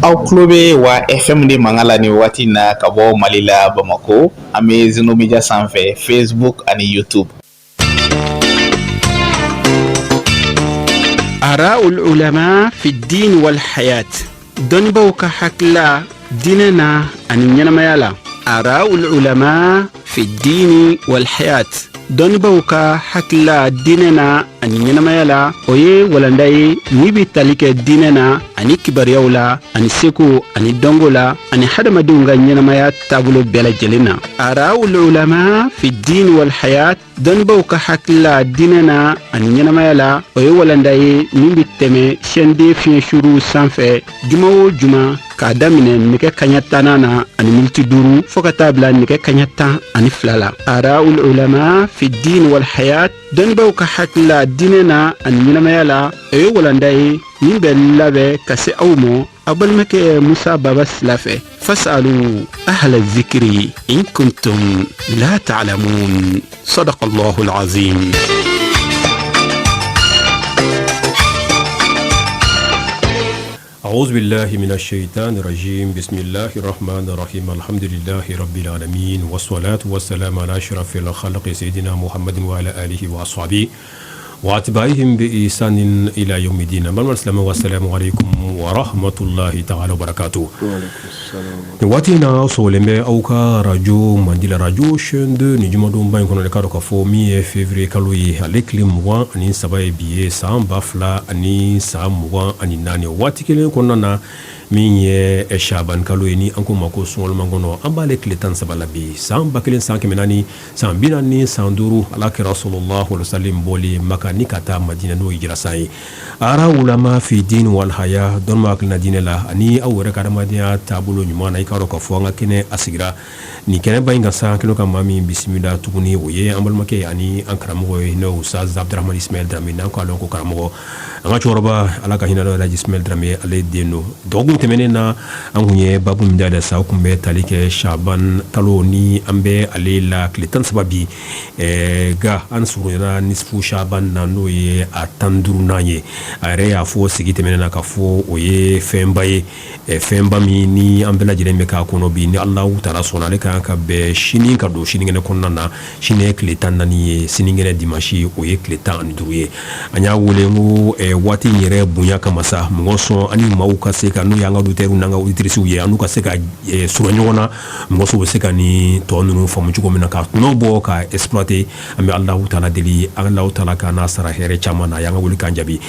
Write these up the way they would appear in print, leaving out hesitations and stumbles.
Aw tulo bɛ wa FM de mankan la nin waati in na ka bɔ Mali la Bamakɔ an bɛ Zeno Media sanfɛ Facebook ani YouTube. Araul ulama fi din wal hayat dɔnnibaaw ka hakilila diinɛ na ani ɲɛnamaya la araul ulama fi dini wal hayat dɔnnibaaw ka hakilila diinɛ na ani ɲɛnamaya la o ye walanda ye min bɛ tali kɛ diinɛ na ani kibaruyaw la ani seko ani dɔnko la ani hadamadenw ka ɲɛnamaya taabolo bɛɛ lajɛlen na araul ulama fi dini wal hayat dɔnnibaaw ka hakilila diinɛ na ani ɲɛnamaya la o ye walanda ye min bɛ tɛmɛ chaîne 2 fiɲɛ suruw sanfɛ juma o juma k'a daminɛ nɛgɛ kaɲa tannan na ani miniti duuru fɔɔ ka taa bila nɛgɛ kaɲa 12 la araul ulama fi din wal hayat dɔnnibaaw ka hakilila diinɛ na ani ɲɛnamaya la o ye walanda ye min bɛ labɛn ka se aw ma aw balimakɛ musa baba sila fɛ fasalu ahla zikiri in kuntum la ta'lamun sadaqa allahu alazim أعوذ بالله من الشيطان الرجيم بسم الله الرحمن الرحيم الحمد لله رب العالمين والصلاة والسلام على أشرف الخلق سيدنا محمد وعلى آله وأصحابه wa atba'ihim bi ihsanin ila yawmi din balima silamɛw assalamu alaikum wa rahmatullahi ta'ala wa barakatuh nin waati in na aw sɔgɔlen bɛ aw ka radio mandi la radio chaîne 2 nin jumadonba in kɔnɔ i k'a dɔn k'a fɔ min ye février kalo ye ale tile 23 ye bi ye san 2024 waati kelen kɔnɔna na min ye shaban kalo ye ni an ko ma ko sunkalomakɔnɔ an b'ale tile 13 la bi san 1000 san 400 san 45 ala kira sallallahu alaihi wasallam bɔli maka ni ka taa madina n'o ye hijira san ye ara ulama fi din wal haya dɔnnibaa hakilina diinɛ la ani aw yɛrɛ ka adamadenya taabolo ɲuman na i k'a dɔn k'a fɔ an ka kɛnɛ a sigira nin kɛnɛba in kan sa kɛnɛ ka maa min bisimila tuguni o ye an balimakɛ ani an karamɔgɔ ye n'o ye Ustaz Abdramane Ismaël Dramé n'an k'a dɔn ko karamɔgɔ an ka cɛkɔrɔba ala ka hinɛ Alhaji Ismaël Dramé ale den don dɔgɔkun tɛmɛnen na an kun ye babu min dayɛlɛ sa o kun bɛ tali kɛ shaban kalo ni an bɛ ale la tile 13 bi nka an surunyana nisfu shaban na n'o ye a 15nan ye a yɛrɛ y'a fɔ sigi tɛmɛnen na k'a fɔ o ye fɛnba ye fɛnba min ni an bɛɛ lajɛlen bɛ k'a kɔnɔ bi ni Alahu taala sɔnna ale ka kan ka bɛn sini ka don sinikɛnɛ kɔnɔna na sini ye tile 14 ye sinikɛnɛ dimanche o ye tile 15 ye an y'a wele ko waati in yɛrɛ bonya kama sa mɔgɔ sɔn ani maaw ka se ka n'u y'an ka auditeurs n'an ka auditrices ye an n'u ka se ka surun ɲɔgɔn na mɔgɔ sɔn bɛ se ka nin tɔ ninnu faamu cogo min na ka tɔnɔ bɔ ka exploiter an bɛ Alahu taala deli Alahu taala k'an n'a sara hɛrɛ caman na a y'an ka welekan jaabi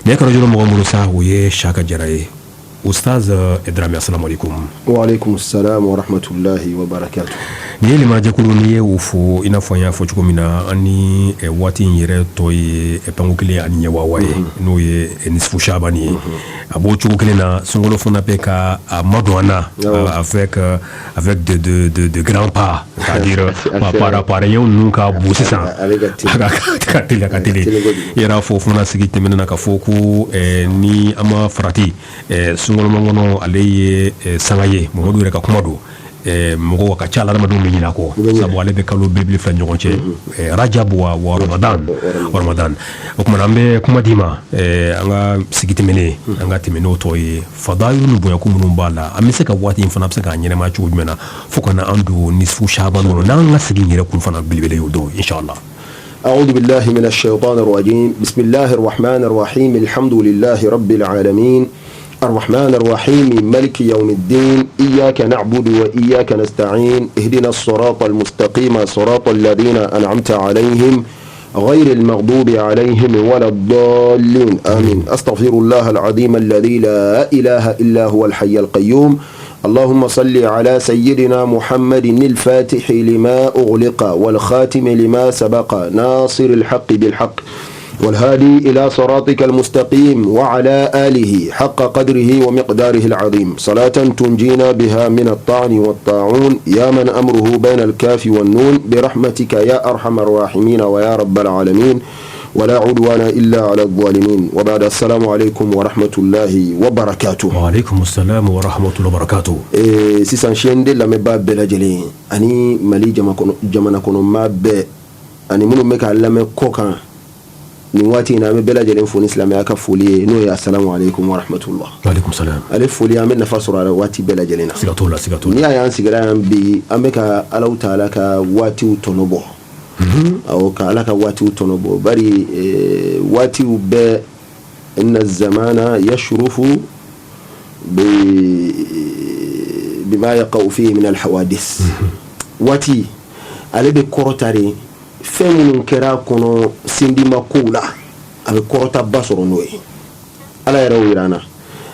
nin ye karajɔ mɔgɔ bolo sa o ye Saka Jara ye Ustaz Dramé assalamu alaikum. Wa alaikum salam wa rahmatullahi wa barakatuh. Nin ye limanajɛkulu n'i ye o fo i n'a fɔ an y'a fɔ cogo min na an ni waati in yɛrɛ tɔ ye panko kelen ani ɲɛwawa ye n'o ye nisfu shabani ye a b'o cogo kelen na sunkalo fana bɛ ka a madon an na avec avec de grands pas c'est-à-dire appareil ninnu ka bon sisan a ka teli a ka teli i yɛrɛ y'a fɔ fana sigi tɛmɛnen na ka fɔ ko ni an ma farati sunkalomakɔnɔ ale ye sanga ye Mamadu yɛrɛ ka kuma don mɔgɔw ka ca la adamadenw bɛ ɲinɛ a kɔ sabu ale bɛ kalo belebele fila ɲɔgɔn cɛ Rajab wa Ramadan Ramadan o tuma an bɛ kuma d'i ma an ka sigi tɛmɛnen an ka tɛmɛ n'o tɔ ye fadayilu bonyako minnu b'a la an bɛ se ka waati in fana bɛ se k'a ɲɛnɛmaya cogo jumɛn na fo ka na an don nisfu shaban kɔnɔ n'an ka sigi yɛrɛ kun fana belebele y'o don inshallah أعوذ بالله من الشيطان الرجيم بسم الله الرحمن الرحيم الحمد لله رب العالمين الرحمن الرحيم ملك يوم الدين إياك نعبد وإياك نستعين اهدنا الصراط المستقيم صراط الذين أنعمت عليهم غير المغضوب عليهم ولا الضالين آمين أستغفر الله العظيم الذي لا إله إلا هو الحي القيوم اللهم صل على سيدنا محمد الفاتح لما أغلق والخاتم لما سبق ناصر الحق بالحق والهادي إلى صراطك المستقيم وعلى آله حق قدره ومقداره العظيم صلاة تنجينا بها من الطعن والطاعون يا من أمره بين الكاف والنون برحمتك يا أرحم الراحمين ويا رب العالمين ولا عدوان إلا على الظالمين وبعد السلام عليكم ورحمة الله وبركاته وعليكم السلام ورحمة الله وبركاته sisan chaîne 2 lamɛnbaa bɛɛ lajɛlen ani Mali jamana kɔnɔ maa bɛɛ ani minnu bɛ k'a lamɛn kɔ kan Nin waati in na an bɛ bɛɛ lajɛlen fo ni silamɛya ka foli ye, n'o ye asalamu aleykum wa rahmatullah. Aleykum salam. Ale foli, an bɛ nafa sɔrɔ a la waati bɛɛ lajɛlen na. Siga t'o la, siga t'o la. N'i y'a ye an sigira yan bi, an bɛ ka Alahu taala ka waatiw tɔnɔ bɔ. Awɔ, ka Ala ka waatiw tɔnɔ bɔ, bari waatiw bɛɛ, inna zamana yashrufu bima yaqa'u fihi min alhawadis. Waati ale bɛ kɔrɔta de, fɛn minnu kɛra a kɔnɔ sindima kow la, a bɛ kɔrɔtaba sɔrɔ n'o ye. Ala yɛrɛ y'o yira an na,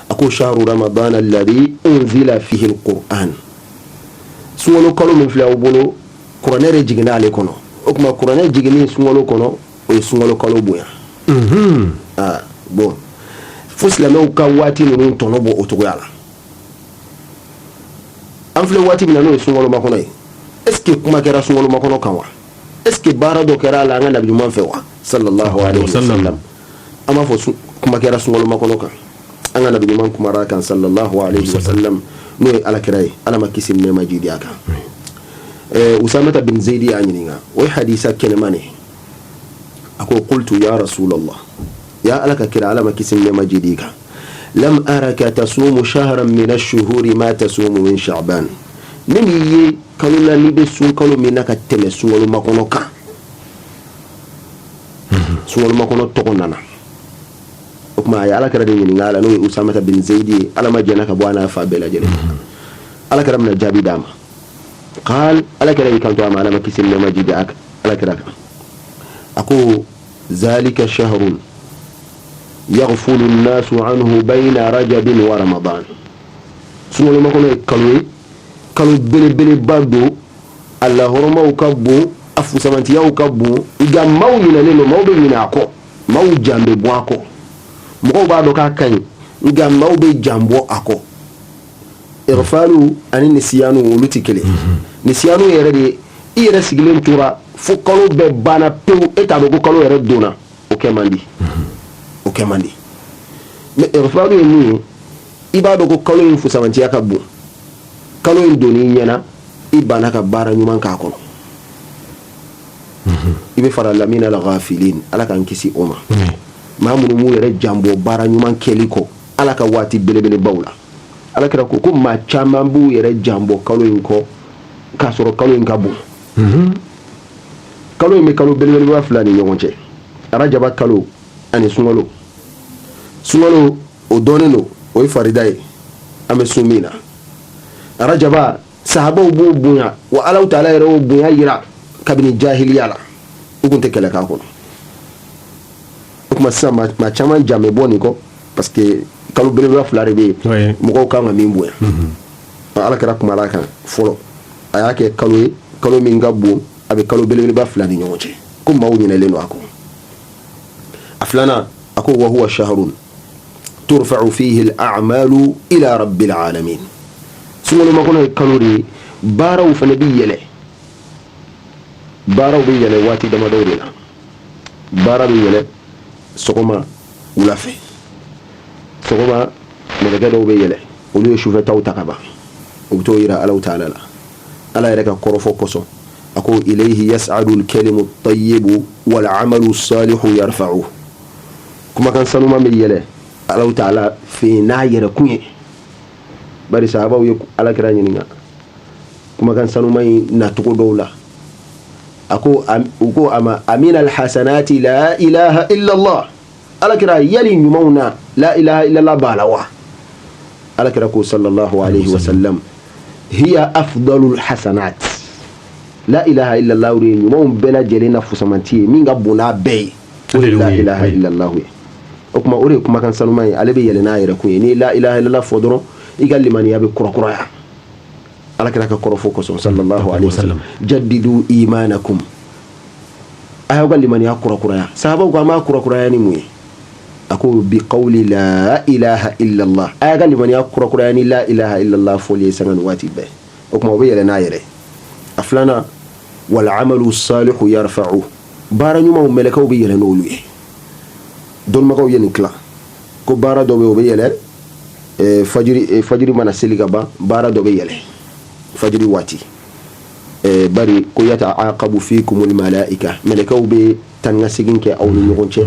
a ko shahru ramadan alladhi unzila fihi alquran. Sunkalo kalo min filɛ aw bolo, kuranɛ de jiginna ale kɔnɔ. O tuma kuranɛ jiginni sunkalo kɔnɔ, o ye sunkalo kalo bonya. Aa bon, fo silamɛw ka waati ninnu tɔnɔ bɔ o cogoya la. An filɛ waati min na, n'o ye sunkalo makɔnɔ ye, est ce que kuma kɛra sunkalo makɔnɔ kan wa? Est ce que baara dɔ kɛra a la an ka nabi ɲuman fɛ wa, sallallahu alaihi wasallam? An b'a fɔ kuma kɛra sunkalo makɔnɔ kan, an ka nabi ɲuman kumara kan, sallallahu alaihi wasallam, n'o ye alakira ye, Ala ma kisi ni nɛɛma jidi a kan. Usamata bin Zeyidi y'a ɲininka, o ye hadisa kɛnɛman de ye. A ko qultu ya rasulallah, ya Ala ka kira, Ala ma kisi ni nɛɛma jidi kan, lam araka tasumu shahran min ash-shuhuri ma tasumu min sha'ban. Ne m'i ye kalo la n'i bɛ sun kalo min na ka tɛmɛ sunkalo makɔnɔ kan. Sunkalo makɔnɔ tɔgɔ nana. O tuma a ye alakira de ɲininka a la, n'o ye Usamata bin Zeyidi ye, Ala ma jɛnna ka bɔ a n'a fa bɛɛ lajɛlen. Alakira bɛna jaabi d'a ma. Qal, alakira y'i kanto a ma, Ala ma kisi ni nɛɛma jidi a alakira kan, a ko zalika shahrun yaghfulu an-nasu anhu bayna rajabin wa ramadan. Sunkalo makɔnɔ ye kalo ye, kalo belebeleba don, a lahɔrɔmaw ka bon, a fusamantiyaw ka bon, nka maaw ɲinɛnen don, maaw bɛ ɲinɛ a kɔ, maaw jan bɛ bɔ a kɔ. Mɔgɔw b'a dɔn k'a ka ɲi, nka maaw bɛ jan bɔ a kɔ. Igfalu ani nisiyanu, olu tɛ kelen. Nisiyanu yɛrɛ de ye i yɛrɛ sigilen tora fo kalo bɛɛ banna pewu, e t'a dɔn ko kalo yɛrɛ donna. O kɛ man di, o kɛ man di. Mais igfalu ye mun ye? I b'a dɔn ko kalo in fusamantiya ka bon, kalo in donn'i ɲɛna, i banna ka baara ɲuman k'a kɔnɔ, i bɛ fara lamina al-ghafilin, Ala k'an kisi o ma. Maa minnu b'u yɛrɛ janbɔ baara ɲuman kɛli kɔ Ala ka waati belebelebaw la. Ala kira ko ko maa caman b'u yɛrɛ janbɔ kalo in kɔ k'a sɔrɔ kalo in ka bon. Kalo in bɛ kalo belebeleba fila ni ɲɔgɔn cɛ, arajaba kalo ani sunkalo. Sunkalo, o dɔnnen don, o ye farida ye, an bɛ sun min na. Arajaba, sahabaw b'o bonya wa Alahu taala yɛrɛ y'o bonya yira kabini jahiliya la, u tun tɛ kɛlɛ k'a kɔnɔ. O tuma sisan maa caman jan bɛ bɔ nin kɔ, parce que kalo belebeleba fila de bɛ yen mɔgɔw kan ka min bonya. Ala kira kumara a kan fɔlɔ, a y'a kɛ kalo ye, kalo min ka bon, a bɛ kalo belebeleba fila ni ɲɔgɔn cɛ, ko maaw ɲinɛlen don a kɔ. A filanan, a ko wa huwa shahrun turfa'u fihi al-a'malu ila rabbil alamin. Sunkalo makɔnɔ ye kalo de ye, baaraw fana bɛ yɛlɛ. Baaraw bɛ yɛlɛ waati damadɔw de la. Baara bɛ yɛlɛ sɔgɔma, wula fɛ. Sɔgɔma, mɛlɛkɛ dɔw bɛ yɛlɛ, olu ye sufɛtaw ta ka ban, u bɛ t'o yira Alahu taala la. Ala yɛrɛ ka kɔrɔfɔ kosɔn, a ko ilayhi yas'adu al-kalimu at-tayyibu wal 'amalu as-salihu yarfa'u. Kumakan sanuman bɛ yɛlɛ Alahu taala fɛ n'a yɛrɛ kun ye. Bari sahabaw ye alakira ɲininka kumakan sanuman in nacogo dɔw la. A ko, u ko a ma amina alhasanati la ilaha illallah. Alakira, yali ɲumanw na la ilaha illallah b'a la wa? Alakira ko sallallahu alaihi wasallam, hiya afdalul hasanat. La ilaha illallah de ye ɲumanw bɛɛ lajɛlen na fusamanti ye, min ka bon n'a bɛɛ ye, o de la ilaha illallah ye. O tuma o de ye kumakan sanuman ye, ale bɛ yɛlɛ n'a yɛrɛ kun ye. N'i ye la ilaha illallah fɔ dɔrɔn, i ka limaniya bɛ kurakuraya. Alakira ka kɔrɔfɔ kosɔn sallallahu alaihi wasallam, jaddidu imanakum, a y'aw ka limaniya kurakuraya. Sahabaw ko an b'a kurakuraya ni mun ye? A ko bi qawli la ilaha illallah. A y'a ka limaniya kurakuraya ni la ilaha illallah fɔli ye sanga ni waati bɛɛ. O tuma o bɛ yɛlɛ n'a yɛrɛ. A filanan, wal amalu salihu yarfa'u. Baara ɲumanw, mɛlɛkɛw bɛ yɛlɛ n'olu ye. Dɔnnibagaw ye nin tila ko baara dɔ bɛ, o bɛ yɛlɛ fajiri, fajiri mana seli ka ban, baara dɔ bɛ yɛlɛ fajiri waati, bari ko yata'aqabu fikumul malaika, mɛlɛkɛw bɛ taa ni ka segin kɛ aw ni ɲɔgɔn cɛ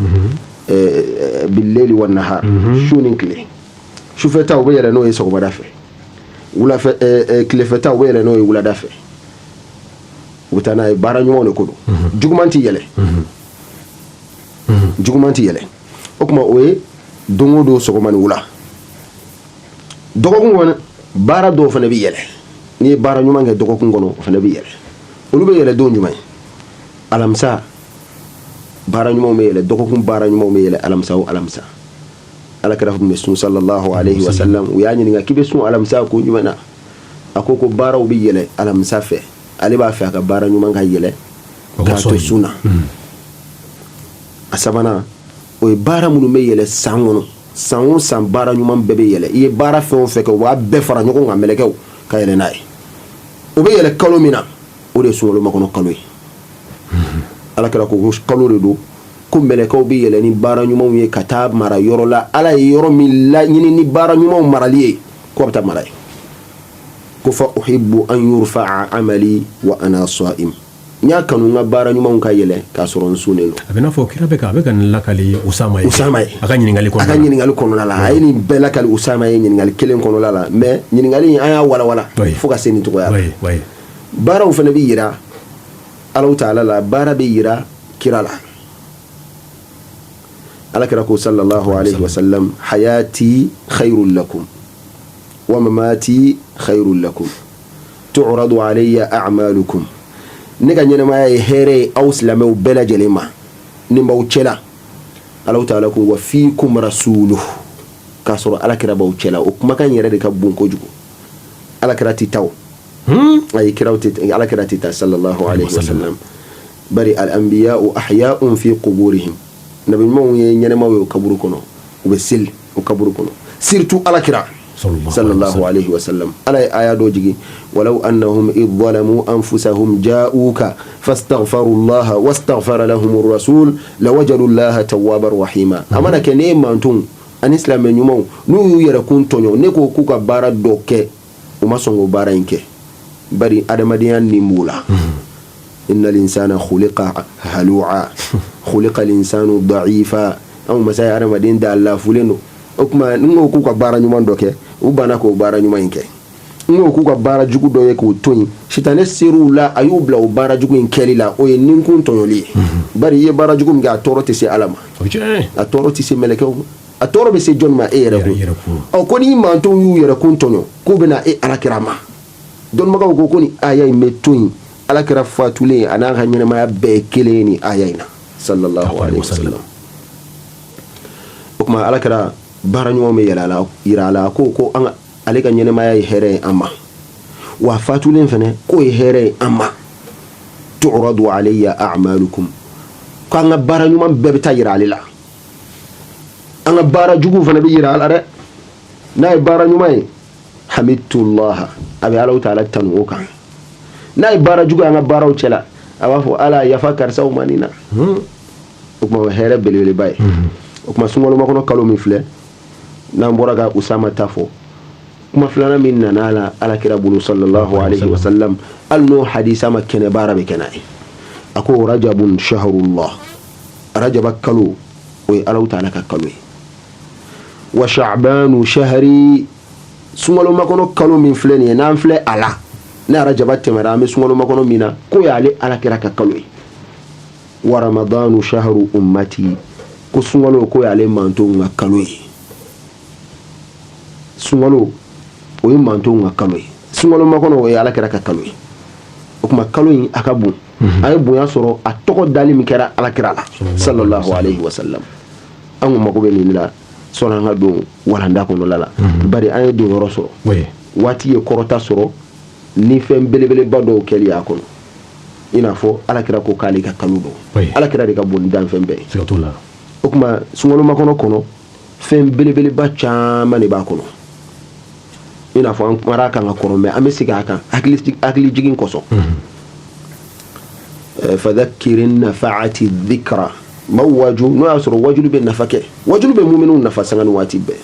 billeli wa nahar, su ni tile. Sufɛta u bɛ yɛlɛ n'o ye sɔgɔmada fɛ, wulafɛ tilefɛta u bɛ yɛlɛ n'o ye wulada fɛ, u bɛ taa n'a ye. Baara ɲumanw de ko don, juguman tɛ yɛlɛ, juguman tɛ yɛlɛ. O tuma o ye don o don sɔgɔma ni wula. Dɔgɔkun kɔnɔ, baara dɔw fana bɛ yɛlɛ. N'i ye baara ɲuman kɛ dɔgɔkun kɔnɔ, o fana bɛ yɛlɛ. Olu bɛ yɛlɛ don jumɛn? Alamisa. Baara ɲumanw bɛ yɛlɛ, dɔgɔkun baara ɲumanw bɛ yɛlɛ alamisa o alamisa. Ala kira tun bɛ sun, sallallahu alaihi wasallam. U y'a ɲininka k'i bɛ sun alamisa kun jumɛn na? A ko ko baaraw bɛ yɛlɛ alamisa fɛ, ale b'a fɛ a ka baara ɲuman ka yɛlɛ k'a to sun na. A sabanan, o ye baara minnu bɛ yɛlɛ san kɔnɔ. San o san, baara ɲuman bɛɛ bɛ yɛlɛ. I ye baara fɛn o fɛn kɛ, u b'a bɛɛ fara ɲɔgɔn kan, mɛlɛkɛw ka yɛlɛ n'a ye. O bɛ yɛlɛ kalo min na, o de ye sunkalo makɔnɔ kalo ye. Ala kira ko ko kalo de don ko mɛlɛkɛw bɛ yɛlɛ ni baara ɲumanw ye ka taa mara yɔrɔ la, Ala ye yɔrɔ min laɲini ni baara ɲumanw marali ye, ko a bɛ taa mara yen. Ko fa uhibbu an yurfa'a amali wa ana sa'im, n y'a kanu n ka baara ɲumanw ka yɛlɛ k'a sɔrɔ n sunnen don. A bɛ n'a fɔ kira bɛ ka a bɛ ka nin lakali Usama ye. Usama ye. A ka ɲininkali kɔnɔna la. A ka ɲininkali kɔnɔna la, a ye nin bɛɛ lakali Usama ye ɲininkali kelen kɔnɔna la. Mais ɲininkali in, an y'a walawala fo ka se nin cogoya la. Baaraw fana bɛ yira Alahu taala la, baara bɛ yira kira la. Ala kira ko, sallallahu alaihi wasallam, hayati khairul lakum wa mamati khairul lakum, tu'radu alayya a'malukum. Ne ka ɲɛnamaya ye hɛrɛ ye aw silamɛw bɛɛ lajɛlen ma, ni b'aw cɛla. Alahu taala ko wa fiikum rasuluhu, k'a sɔrɔ ala kira b'aw cɛla. O kumakan yɛrɛ de ka bon kojugu. Ala kira tɛ taa o, ayi, kiraw tɛ, ala kira tɛ taa, sallallahu alaihi wasallam. Bari al anbiya'u ahya'un fi quburihim, nabi ɲumanw ye ɲɛnamaw ye o kaburu kɔnɔ, u bɛ seli o kaburu kɔnɔ, surtout ala kira, sallallahu alaihi wasallam. Ala ye aya dɔ jigin: walaw annahum id zalamu anfusahum ja'uka fastaghfaru llaha wastaghfara lahum rasul lawajadu llaha tawwaban rahima. A mana kɛ ne mantonw ani silamɛ ɲumanw, n'u y'u yɛrɛ kun tɔɲɔ, ne ko k'u ka baara dɔ kɛ, u ma sɔn k'o baara in kɛ, bari adamadenya nin b'u la. Innal insana khuliqa halu'a, khuliqa l'insanu da'ifa. Anw masa ye adamaden da lafulen don. O tuma n ko k'u ka baara ɲuman dɔ kɛ, u banna k'o baara ɲuman in kɛ. N ko k'u ka baara jugu dɔ ye k'o to yen, sitanɛ ser'u la, a y'u bila o baara jugu in kɛli la. O ye ninkun tɔɲɔli ye. Bari i ye baara jugu min kɛ, a tɔɔrɔ tɛ se Ala ma, a tɔɔrɔ tɛ se mɛlɛkɛw ma, a tɔɔrɔ bɛ se jɔn ma? E yɛrɛ kun. Ɔ, ko n'i mantonw y'u yɛrɛ kun tɔɲɔ, k'u bɛna e ala kira ma. Dɔnnibagaw ko ko ni aya in bɛ to yen, ala kira fatulen a n'a ka ɲɛnamaya bɛɛ ye kelen ye ni aya in na, sallallahu alaihi wasallam. O tuma ala kira baara ɲuman bɛ yɛlɛ a la, yira a la ko ko an ale ka ɲɛnamaya ye hɛrɛ ye an ma, wa fatulen fɛnɛ k'o ye hɛrɛ ye an ma. Tu'radu alayya a'malukum, k'an ka baara ɲuman bɛɛ bɛ taa yira ale la, an ka baara jugu fana bɛ yira a la dɛ. N'a ye baara ɲuman ye, hamidtullaha, a bɛ Alahu taala tanu o kan. N'a ye baara jugu ye an ka baaraw cɛla, a b'a fɔ Ala yafa karisaw ma nin na. O tuma o ye hɛrɛ belebeleba ye. O tuma sunkalomakɔnɔ kalo min filɛ, n'an bɔra ka Usama ta fɔ, kuma filanan min nana a la ala kira bolo, sallallahu alaihi wasallam, hali n'o hadisa ma kɛnɛ, baara bɛ kɛ n'a ye. A ko rajabun shahrullah, rajaba kalo, o ye Alahu taala ka kalo ye. Wa sha'banu shahri, sunkalomakɔnɔ kalo min filɛ nin ye, n'an filɛ a la, ni arajaba tɛmɛra, an bɛ sunkalomakɔnɔ min na, k'o y'ale ala kira ka kalo ye. Wa ramadanu shahru ummati, ko sunkalo, k'o y'ale mantonw ka kalo ye. Sunkalo, o ye mantonw ka kalo ye. Sunkalomakɔnɔ, o ye ala kira ka kalo ye. O tuma kalo in a ka bon, a ye bonya sɔrɔ a tɔgɔ dali min kɛra ala kira la, sallallahu alaihi wasallam. An kun mago bɛ nin la sɔnni an ka don walanda kɔnɔla la, bari an ye don yɔrɔ sɔrɔ, waati ye kɔrɔta sɔrɔ ni fɛn belebeleba dɔw kɛli y'a kɔnɔ, i n'a fɔ ala kira ko k'ale ka kalo don. Ala kira de ka bon ni danfɛn bɛɛ ye. O tuma sunkalomakɔnɔ kɔnɔ, fɛn belebeleba caman de b'a kɔnɔ, i n'a fɔ an kumara a kan ka kɔrɔ, mais an bɛ segin a kan hakili jigin kosɔn. Fadhakkir in nafa'ati dhikra, maaw waju n'o y'a sɔrɔ wajulu bɛ nafa kɛ, wajulu bɛ muminw nafa sanga ni waati bɛɛ.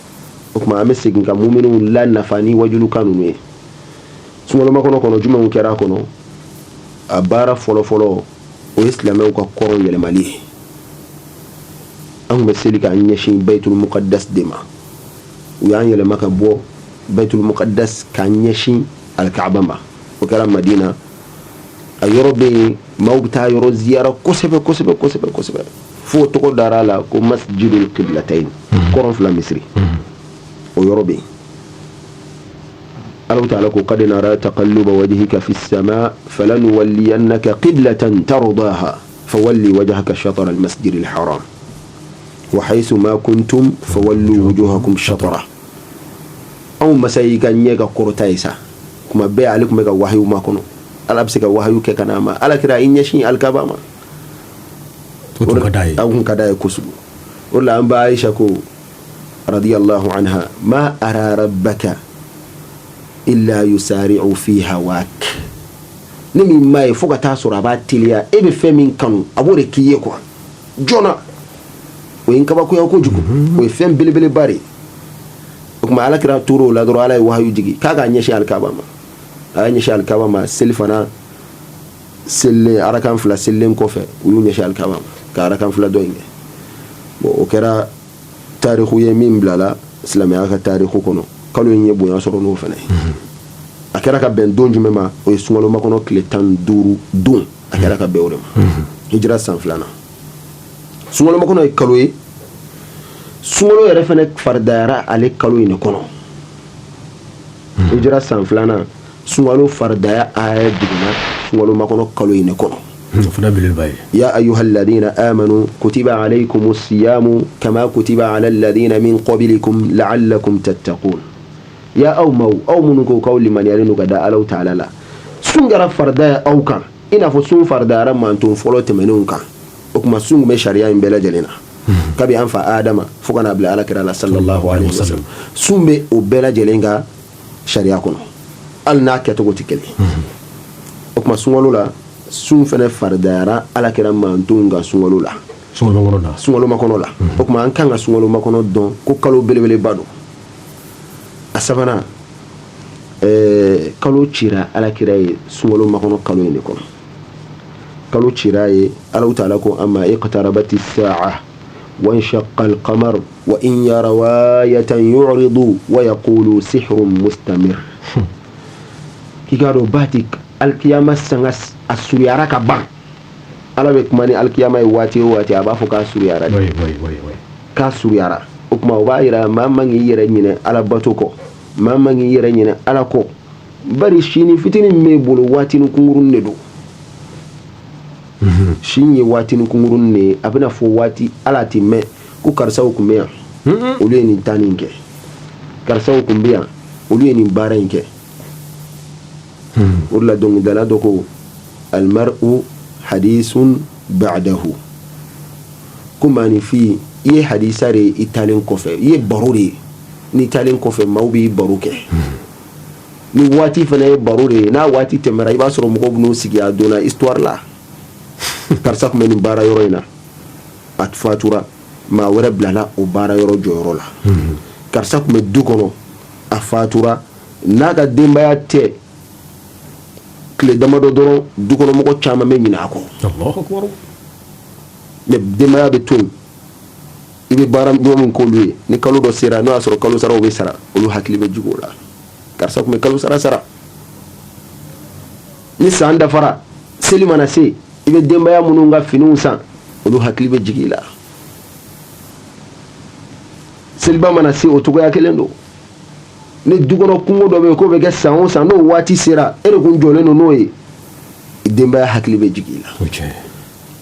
O tuma an bɛ segin ka muminw la nafa ni wajulukan ninnu ye. Sunkalomakɔnɔ kɔnɔ, jumɛnw kɛra a kɔnɔ? A baara fɔlɔfɔlɔ, o ye silamɛw ka kɔrɔn yɛlɛmali ye. An tun bɛ seli k'an ɲɛsin Baitul Muqaddas de ma. U y'an yɛlɛma ka bɔ Baitul Muqaddas k'an ɲɛsin Alikaaba ma. O kɛra Madina. A yɔrɔ bɛ yen, maaw bɛ taa yɔrɔ ziyara kosɛbɛ kosɛbɛ kosɛbɛ kosɛbɛ, fo tɔgɔ dara a la ko Masjidul Qiblatain, kɔrɔn fila misiri. O yɔrɔ bɛ yen. Ala ta'ala ko qad nara taqalluba wajhika fi as-sama falanuwalliyannaka qiblatan tardaha fawalli wajhaka shatara al-masjidil haram wa haythu ma kuntum fawallu wujuhakum shatara. Anw masa y'i ka ɲɛ ka kɔrɔta ye sa, kuma bɛɛ ale tun bɛ ka wahayu makɔnɔ. Ala bɛ se ka wahayu kɛ ka n'a ma. Ala kira i ɲɛsin alikaba ma. O tun ka d'a ye. A tun ka d'a ye kojugu. O la an ba Aisha ko radiyallahu anha, ma ara rabbaka illa yusari'u fi hawak. Ne min m'a ye fo ka taa sɔrɔ a b'a teliya, e bɛ fɛn min kanu, a b'o de k'i ye quoi, joona. O ye n kabakoya kojugu. O ye fɛn belebeleba de ye. O tuma ala kira tor'o la dɔrɔn, ala ye wahayu jigin k'a k'a ɲɛsin alikaba ma. A y'a ɲɛsin alikaba ma. Selifana selilen, arakan fila selilen kɔfɛ, u y'u ɲɛsin alikaba ma ka arakan fila dɔ in kɛ. Bon, o kɛra tariku ye min bilala silamɛya ka tariku kɔnɔ. Kalo in ye bonya sɔrɔ n'o fana ye. A kɛra ka bɛn don jumɛn ma? O ye sunkalo makɔnɔ tile 15 don. A kɛra ka bɛn o de ma, hijira san filanan. Sunkalo makɔnɔ ye kalo ye, sunkalo yɛrɛ fana faridayara ale kalo in de kɔnɔ. Hijira san filanan, sunkalo faridaya aya jiginna sunkalo makɔnɔ kalo in de kɔnɔ. O fana belebeleba ye. Ya ayuha alladhina amanu kutiba alaykum siyamu kama kutiba ala alladhina min qablikum la'allakum tattaqun. Ya aw maaw, aw minnu ko k'aw limaniyalen don ka da Alahu taala la, sun kɛra farida ye aw kan i n'a fɔ sun faridayara manton fɔlɔ tɛmɛnenw kan. O tuma sun tun bɛ sariya in bɛɛ lajɛlen na kabi an fa Adama fo ka n'a bila Ala kira la sallallahu alaihi wasallam. Sun bɛ o bɛɛ lajɛlen ka sariya kɔnɔ, hali n'a kɛcogo tɛ kelen. O tuma sunkalo la, sun fana faridayara Ala kira mantonw ka sunkalo la, sunkalo makɔnɔ la. O tuma an kan ka sunkalo makɔnɔ dɔn ko kalo belebeleba don. A sabanan, kalo cira Ala kira ye sunkalo makɔnɔ kalo in de kɔnɔ. Kalo cira ye. Alahu taala ko an ma iqtarabati sa'a wanshaqa alqamar wa in yaraw ayatan yu'ridu wa yaqulu sihrun mustamir. K'i k'a dɔn baati alikiyama sanga a suruyara ka ban. Ala bɛ kuma ni alikiyama ye waati o waati, a b'a fɔ k'a suruyara, k'a suruyara. O tuma o b'a yira maa man k'i yɛrɛ ɲinɛ Ala bato kɔ, maa man k'i yɛrɛ ɲinɛ Ala kɔ, bari sini fitinin min b'e bolo, waatinin kunkurunnin de don. Si ye waatinin kunkurunnin de ye. A bɛna fɔ waati ala tɛ mɛn ko karisaw tun bɛ yan, olu ye nin tan nin kɛ, karisaw tun bɛ yan, olu ye nin baara in kɛ. O de la dɔnkilidala dɔ ko almar'u hadisun ba'dahu, ko maaninfin, i ye hadisa de ye i taalen kɔfɛ, i ye baro de ye n'i taalen kɔfɛ, maaw b'i baro kɛ. Ni waati fana ye baro de ye, n'a waati tɛmɛra, i b'a sɔrɔ mɔgɔw bɛn'u sigi a donna histoire la, karisa tun bɛ nin baara yɔrɔ in na, a fatura, maa wɛrɛ bilala o baara yɔrɔ jɔyɔrɔ la. Karisa tun bɛ du kɔnɔ, a fatura, n'a ka denbaya tɛ tile damadɔ dɔrɔn, dukɔnɔmɔgɔ caman bɛ ɲinɛ a kɔ, mais denbaya bɛ to yen. I bɛ baara ɲuman min k'olu ye, ni kalo dɔ sera, n'o y'a sɔrɔ kalo saraw bɛ sara, olu hakili bɛ jigin o la, karisa tun bɛ kalo sara sara. Ni san dafara, seli mana se, i bɛ denbaya minnu ka finiw san, olu hakili bɛ jigin i la. Seliba mana se, o cogoya kelen don. Ni dukɔnɔ kunko dɔ bɛ yen k'o bɛ kɛ san o san, n'o waati sera, e de kun jɔlen don n'o ye, denbaya hakili bɛ jigin i la.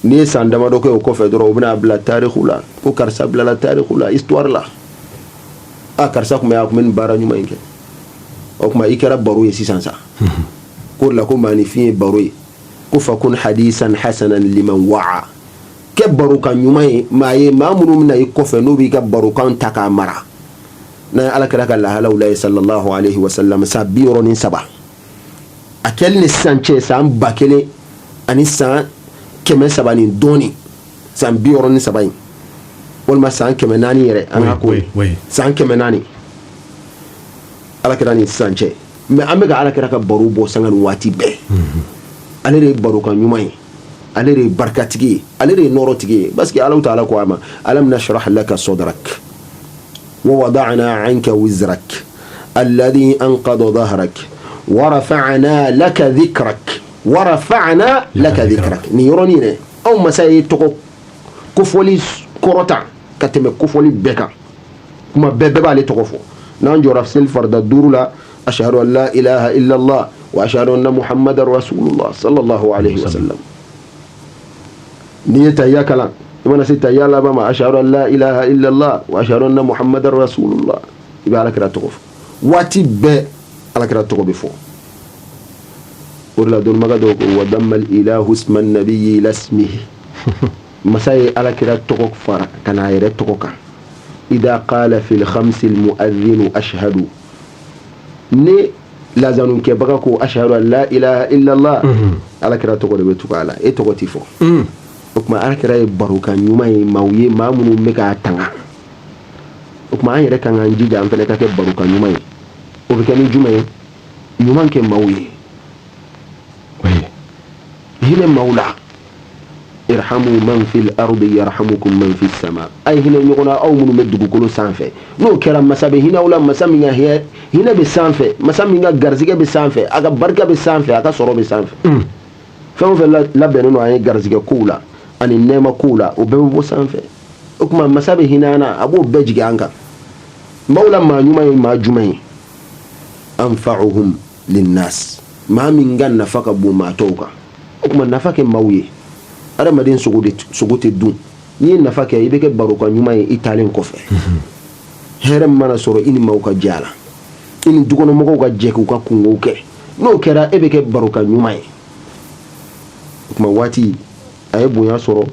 N'i ye san damadɔ kɛ o kɔfɛ dɔrɔn, u bɛna bila tariku la ko karisa bilala tariku la, histoire la, a karisa tun bɛ, a tun bɛ nin baara ɲuman in kɛ. O tuma i kɛra baro ye sisan sa. K'o de la ko maaninfin ye baro ye, ko fakun hadisan hasanan liman wa'a, kɛ barokan ɲuman ye maa ye, maa minnu bɛna i kɔfɛ, n'u b'i ka barokan ta k'a mara. N'a ye Ala kira ka lahalaw lajɛ sallallahu alaihi wasallam, san 63 a kɛli ni sisan cɛ, san 1300 ni dɔɔni, san 63 in, walima san 400 yɛrɛ, an ka ko san 400 Ala kira ni sisan cɛ, mais an bɛ ka Ala kira ka baro bɔ sanga ni waati bɛɛ. Ale de ye barokan ɲuman ye. Ale de ye barikatigi ye, ale de ye nɔɔrɔtigi ye, parce que Alahu taala ko a ma: alam nashrah laka sadrak wa wada'na anka wizrak alladhi anqadha dhahrak wa rafa'na laka dhikrak wa rafa'na laka dhikrak. Nin yɔrɔnin dɛ, anw masa ye tɔgɔ kofɔli kɔrɔta ka tɛmɛ kofɔli bɛɛ kan. Kuma bɛɛ, bɛɛ b'ale tɔgɔ fɔ. N'an jɔra seli farida duuru la, ashhadu an la ilaha illallah wa ashhadu anna muhammadar rasulullah sallallahu alaihi wasallam. N'i ye tahiya kalan, i mana se tahiya laban ma, ashhadu an la ilaha illallah wa ashhadu anna muhammadar rasulullah, i bɛ alakira tɔgɔ fɔ. Waati bɛɛ alakira tɔgɔ bɛ fɔ. O de la dɔnnibaga dɔw ko: wa damma ilahu isma nabiyyi ila ismihi. Masa ye alakira tɔgɔ fara ka n'a yɛrɛ tɔgɔ kan. Ida qala fil khamsi al mu'adhdhinu ashhadu, ni lazanu kɛbaga ko ashhadu an la ilaha illallah, alakira tɔgɔ de bɛ tugu a la, e tɔgɔ ti fɔ. O tuma alakira ye barokan ɲuman ye maaw ye, maa minnu bɛ k'a tanga. O tuma an yɛrɛ kan k'an jija, an fana ka kɛ barokan ɲuman ye. O bɛ kɛ ni jumɛn ye? Ɲuman kɛ maaw ye, hinɛ maaw la. Irhamu man fil ardi yarhamukum man fis sama. A ye hinɛ ɲɔgɔn na, aw minnu bɛ dugukolo sanfɛ. N'o kɛra, masa bɛ hinɛ aw la, masa min ka hinɛ bɛ sanfɛ, masa min ka garisɛgɛ bɛ sanfɛ, a ka barika bɛ sanfɛ, a ka sɔrɔ bɛ sanfɛ. Fɛn o fɛn labɛnnen don an ye garisɛgɛ kow la ani nɛɛma kow la, o bɛɛ bɛ bɔ sanfɛ. O tuma masa bɛ hinɛ an na, a b'o bɛɛ jigin an kan. Maaw la maa ɲuman ye maa jumɛn ye? Anfa'uhum linnas, maa min ka nafa ka bon maa tɔw kan. O tuma nafa kɛ maaw ye. Adamaden sogo de sogo tɛ dun. N'i ye nafa kɛ, i bɛ kɛ barokan ɲuman ye i taalen kɔfɛ. Hɛrɛ min mana sɔrɔ, i ni maaw ka jɛ a la, i ni dukɔnɔmɔgɔw ka jɛ k'u ka kunkow kɛ. N'o kɛra, e bɛ kɛ barokan ɲuman ye. O tuma waati a ye bonya sɔrɔ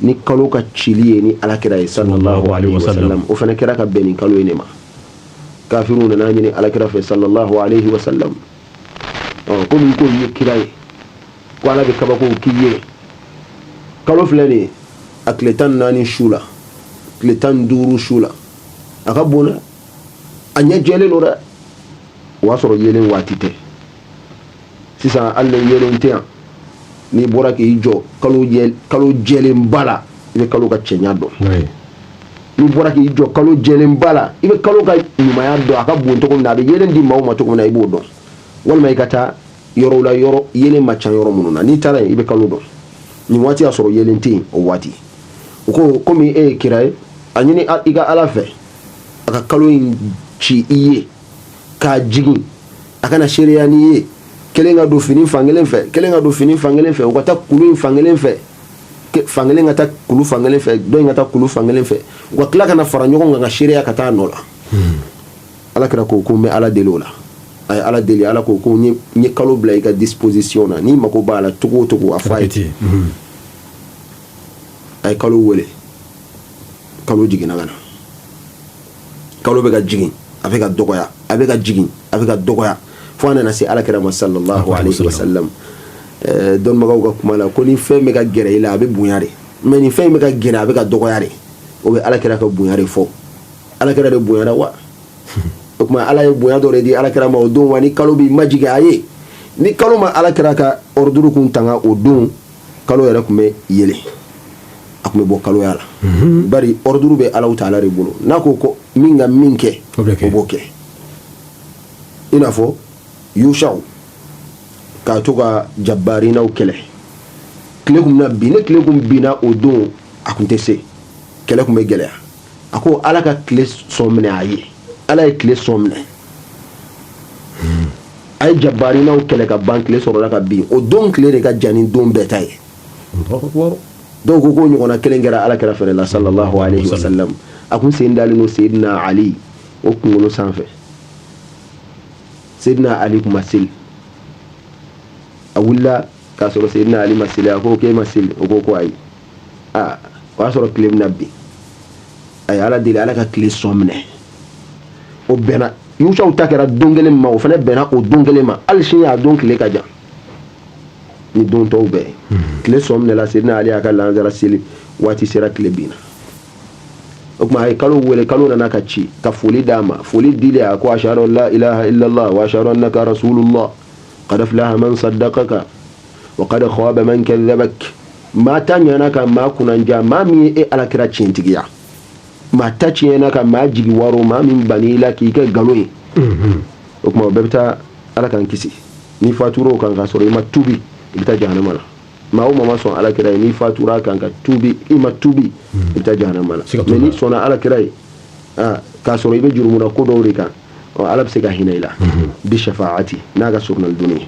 ni kalo ka cili ye ni alakira ye sallallahu alaihi wasallam. O fana kɛra ka bɛn nin kalo in de ma. Kafiriw nana ɲini alakira fɛ sallallahu alaihi wasallam: ɔ, komi ko i ye kira ye, ko ala bɛ kabakow k'i ye, kalo filɛ nin ye, a tile 14 su la, tile 15 su la, a ka bon dɛ, a ɲɛ jɛlen don dɛ. O y'a sɔrɔ yeelen waati tɛ sisan. Hali ni yeelen tɛ yan, n'i bɔra k'i jɔ kalo jɛlenba la, i bɛ kalo ka cɛɲa dɔn. N'i bɔra k'i jɔ kalo jɛlenba la, i bɛ kalo ka ɲumanya dɔn, a ka bon cogo min na, a bɛ yeelen di maaw ma cogo min na, i b'o dɔn. Walima i ka taa yɔrɔw la, yɔrɔ yeelen ma ca yɔrɔ minnu na, n'i taara yen, i bɛ kalo dɔn. Nin waati y'a sɔrɔ yeelen tɛ yen o waati. U ko: komi e ye kira ye, a ɲini i ka ala fɛ a ka kalo in ci i ye k'a jigin, a kana seereya n'i ye. Kelen ka don fini fankelen fɛ, kelen ka don fini fankelen fɛ, u ka taa kulu in fankelen fɛ, fankelen ka taa kulu fankelen fɛ, dɔ in ka taa kulu fankelen fɛ, u ka tila ka na fara ɲɔgɔn kan ka seereya ka taa nɔ la. Ala kira ko n bɛ ala deli o la. A ye ala deli. Ala ko n ye kalo bila i ka disposition na, n'i mako b'a la cogo o cogo, a fɔ a ye. A ye kalo wele, kalo jiginna ka na. Kalo bɛ ka jigin, a bɛ ka dɔgɔya, a bɛ ka jigin, a bɛ ka dɔgɔya, fo a nana se ala kira ma sallallahu alaihi wasallam. Dɔnnibagaw ka kuma la ko ni fɛn bɛ ka gɛrɛ i la, a bɛ bonya de, mais ni fɛn bɛ ka gɛrɛ, a bɛ ka dɔgɔya de. O bɛ ala kira ka bonya de fɔ. Ala kira de bonyara wa? O tuma ala ye bonya dɔ de di ala kira ma o don wa. Ni kalo b'i majigin a ye, ni kalo ma ala kira ka ordre kun tanga o don, kalo yɛrɛ tun bɛ yɛlɛ, a tun bɛ bɔ kaloya la. Bari ordre bɛ Alahu taala de bolo. N'a ko ko min ka min kɛ, o b'o kɛ. I n'a fɔ Yusaw k'a to ka jabarinaw kɛlɛ, tile kun bɛna bin. Ne tile kun binna o don, a kun tɛ se, kɛlɛ kun bɛ gɛlɛya. A ko ala ka tile sɔn minɛ a ye. Ala ye tile sɔn minɛ a ye. Jabarinaw kɛlɛ ka ban, tile sɔrɔla ka bin. O don tile de ka jan ni don bɛɛ ta ye. Dɔw ko k'o ɲɔgɔnna kelen kɛra ala kira fɛnɛ la sallallahu alaihi wasallam. A kun sen dalen don Seydina Ali o kunkolo sanfɛ. Seydina Ali kun ma seli. A wulila k'a sɔrɔ Seydina Ali ma seli. A ko k'e ma seli? O ko ko ayi. Aa, o y'a sɔrɔ tile bɛna bin. A ye ala deli, ala ka tile sɔn minɛ. O bɛnna Yusaw ta kɛra don kelen ma, o fana bɛnna o don kelen ma. Hali sini a don tile ka jan ni don tɔw bɛɛ ye. Tile sɔn minɛla, Seydina Ali y'a ka lansara seli waati sera, tile binna. O tuma a ye kalo wele, kalo nana ka ci ka foli d'a ma. Foli dilen, a ko: ashhadu an la ilaha illallah wa ashhadu annaka rasulullah, qad aflaha man saddaqaka wa qad khaba man kadhabak. Maa ta ɲana ka maa kunnandiya, maa min ye e Ala kira tiɲɛtigiya. Maa ta tiɲɛna ka maa jigi waro, maa min ban'i la k'i kɛ nkalon ye. O tuma o bɛɛ bɛ taa, Ala k'an kisi, n'i fatura o kan k'a sɔrɔ i ma tubi, i bɛ taa jahanama la. Maa o maa ma sɔn Ala kira ye, n'i fatura a kan ka tubi, i ma tubi, i bɛ taa jahanama la. Mais n'i sɔnna Ala kira ye k'a sɔrɔ i bɛ jurumuna ko dɔw de kan, Ala bɛ se ka hinɛ i la bi shafaati n'a ka surunali donni ye.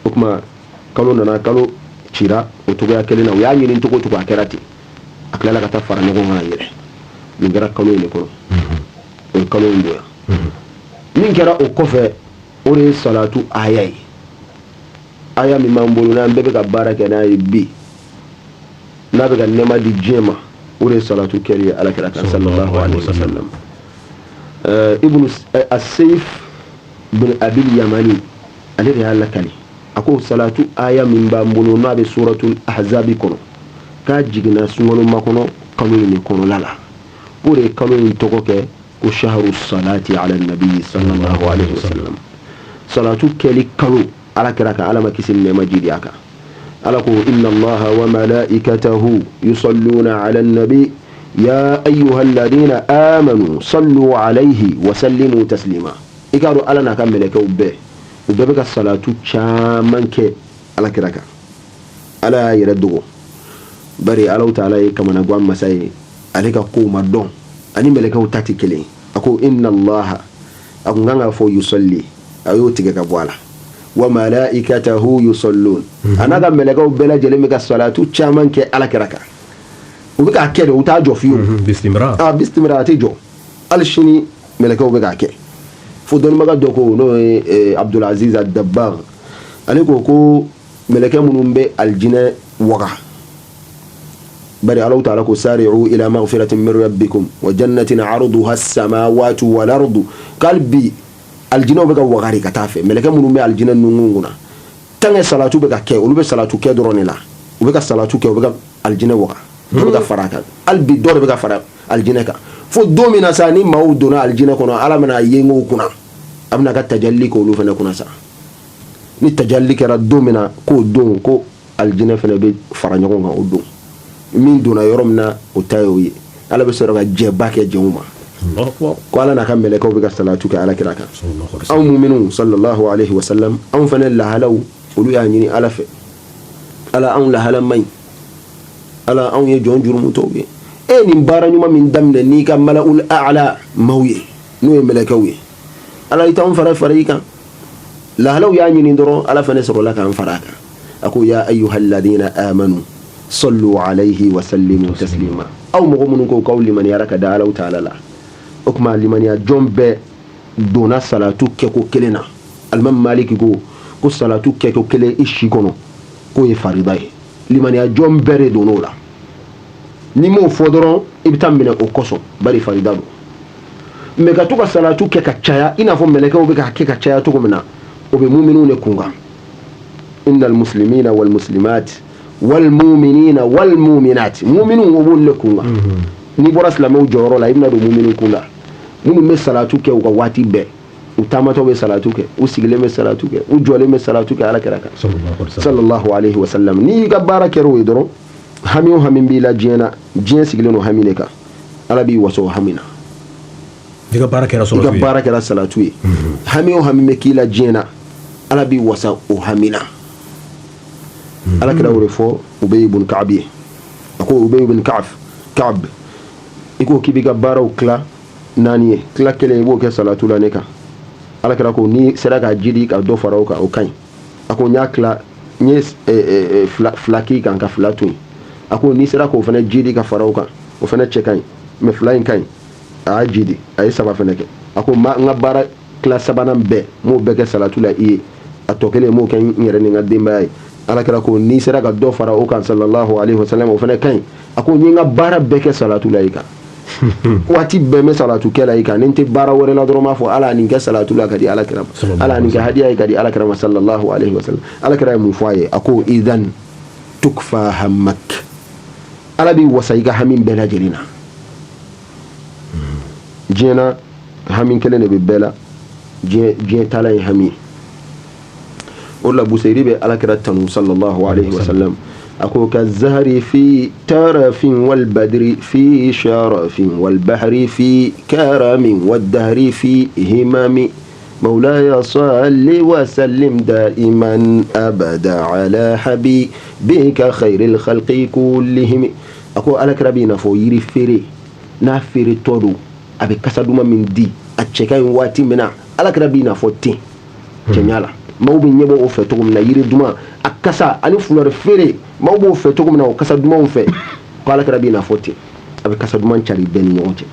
O tuma kalo nana, kalo cira o cogoya kelen na. U y'a ɲini cogo o cogo, a kɛra ten. A tilala ka taa fara ɲɔgɔn kan yɛrɛ. Nin kɛra kalo in de kɔnɔ, o ye kalo in bonya. Min kɛra o kɔfɛ, o de ye salatu aya ye. Aya min b'an bolo, n'an bɛɛ bɛ ka baara kɛ n'a ye bi, n'a bɛ ka nɛɛma di diɲɛ ma, o de ye salatu kɛli ye Ala kira kan sallallahu alaihi wasallam. Ibnu Asayif bin Abil Yamani, ale de y'a lakali. A ko salatu aya min b'an bolo, n'a bɛ suratul Ahzabi kɔnɔ, k'a jiginna sunkalo makɔnɔ kalo in de kɔnɔla la. O de ye kalo in tɔgɔ kɛ ko shahru salati ala nabi sallallahu alaihi wasallam, salatu kɛli kalo Ala kira kan, Ala ma kisi ni nɛɛma jidi a kan. Ala ko: inna Allaha wa malaikatahu yusalluna ala nabi ya ayyuha alladhina amanu sallu alayhi wa sallimu taslima. I k'a dɔn Ala n'a ka mɛlɛkɛw bɛɛ, u bɛɛ bɛ ka salatu caman kɛ Ala kira kan. Ala y'a yɛrɛ dogo, bari Alahu taala ye kamanagwan masa ye, ale ka kow ma dɔn, ani mɛlɛkɛw ta tɛ kelen. A ko inna Allaha, a kun kan k'a fɔ yusalli, a y'o tigɛ ka bɔ a la, wa malaikatahu yusallun. A n'a ka mɛlɛkɛw bɛɛ lajɛlen bɛ ka salatu caman kɛ Ala kira kan. U bɛ k'a kɛ de, u t'a jɔ fiyewu. Bistimra. Ah, bistimra, a tɛ jɔ. Hali sini mɛlɛkɛw bɛ k'a kɛ. Fo dɔnnibaga dɔ ko, n'o ye Abdulaziz Ad-Dabbagh, ale ko ko mɛlɛkɛ minnu bɛ alijinɛ waga, bari Alahu taala ko sari'u ila maghfiratin min rabbikum wa jannatin arduha as-samawati wal ardu, k'hali bi alijinɛw bɛ ka wagari ka taa fɛ. Mɛlɛkɛ minnu bɛ alijinɛ nunkun kunna, tant que salatu bɛ ka kɛ, olu bɛ salatu kɛ dɔrɔn de la. U bɛ ka salatu kɛ, u bɛ ka alijinɛ waga, dɔ bɛ ka fara a kan. Hali bi dɔ de bɛ ka fara alijinɛ kan, fo don min na sa, ni maaw donna alijinɛ kɔnɔ, Ala bɛna yengew kunna, a bɛna ka tajalli kɛ olu fana kunna sa. Ni tajalli kɛra don min na, k'o don ko alijinɛ fana bɛ fara ɲɔgɔn kan, o don min donna yɔrɔ min na, o ta ye o ye. Ala bɛ sɔrɔ ka jɛba kɛ jɛnw ma ko Ala n'a ka mɛlɛkɛw bɛ ka salatu kɛ Ala kira kan. Anw muminu sallallahu alaihi wasallam, anw fana lahalaw, olu y'a ɲini Ala fɛ: Ala, anw lahala man ɲi. Ala, anw ye jɔn jurumutɔw ye. E ye nin baara ɲuman min daminɛ n'i ka mala'ul a'la maaw ye, n'o ye mɛlɛkɛw ye, Ala, i t'anw fara fara i kan. Lahalaw y'a ɲini dɔrɔn, Ala fana sɔrɔla k'an fara a kan. A ko ya ayyuhalladhina amanu sallu alayhi wa sallimu taslima. Aw mɔgɔ minnu ko k'aw limaniyara ka da Alahu taala la, o tuma limaniya jɔn bɛɛ donna salatu kɛko kelen na. Alimami Maliki ko ko salatu kɛko kelen i si kɔnɔ, k'o ye farida ye. Limaniya jɔn bɛɛ de donn'o la. N'i m'o fɔ dɔrɔn, i bɛ taa minɛ o kosɔn, bari farida don. Mais ka to ka salatu kɛ ka caya, i n'a fɔ mɛlɛkɛw bɛ k'a kɛ ka caya cogo min na, o bɛ muminw de kun kan. Innal muslimina wal muslimat wal muminina wal muminat, muminw, o b'olu de kun kan. N'i bɔra silamɛw jɔyɔrɔ la, i bɛna don muminu kun la, minnu bɛ salatu kɛ u ka waati bɛɛ. U taamatɔ bɛ salatu kɛ, u sigilen bɛ salatu kɛ, u jɔlen bɛ salatu kɛ Ala kira kan sallallahu alaihi wasallam. N'i ka baara kɛra o ye dɔrɔn, hami o hami b'i la diɲɛ na, diɲɛ sigilen don hami de kan, Ala b'i waso o hami na. I ka baara kɛra I ka baara kɛra salatu ye, hami o hami bɛ k'i la diɲɛ na, Ala b'i wasa o hami na. Ala kira o de fɔ Ubay ibn Ka'b ye. A ko Ubay ibn Ka'b, i ko k'i b'i ka baaraw tila naani ye, tila kelen i b'o kɛ salatu la ne kan. Ala kira ko n'i sera k'a jidi ka dɔ fara o kan, o ka ɲi. A ko n y'a tila, n ye fila k'i kan ka fila to yen. A ko n'i sera k'o fana jidi ka fara o kan, o fana cɛ ka ɲi, mais fila in ka ɲi. A y'a jidi, a ye saba fana kɛ. A ko n ka baara tila sabanan bɛɛ, n b'o bɛɛ kɛ salatu la i ye, a tɔ kelen n b'o kɛ n yɛrɛ ni n ka denbaya ye. Ala kira ko n'i sera ka dɔ fara o kan sallallahu alaihi wasallam, o fana ka ɲi. A ko n ye n ka baara bɛɛ kɛ salatu la i kan. Waati bɛɛ n bɛ salatu kɛ la i kan. Ni n tɛ baara wɛrɛ la dɔrɔn, n b'a fɔ Ala nin kɛ salatu la ka di Ala kira ma, Ala nin kɛ hadiya ye ka di Ala kira ma sallallahu alaihi wasallam. Ala kira ye mun fɔ a ye? A ko idan tukfa hammak, Ala b'i wasa i ka hami bɛɛ lajɛlen na diɲɛ na. Hami kelen de bɛ bɛɛ la diɲɛ, diɲɛ taala ye hami ye. O de la Busayiri bɛ Ala kira tanu sallallahu alaihi wasallam. A ko kazzahri fi tarafin wal badri fi sharafin wal bahri fi karamin wad dahri fi himami mawlaya salli wa sallim daiman abada ala habibika khairil khalqi kullihim. A ko alakira b'i n'a fɔ yiri feere n'a feere tɔ don, a bɛ kasa duman min di, a cɛ ka ɲi waati min na, alakira b'i n'a fɔ ten cɛɲa la. Maaw bɛ ɲɛbɔ o fɛ cogo min na, yiri duman a kasa ani fleur feere, maaw b'o fɛ cogo min na, o kasa dumanw fɛ, ko alakira b'i n'a fɔ ten, a bɛ kasa duman cari bɛɛ ni ɲɔgɔn cɛ.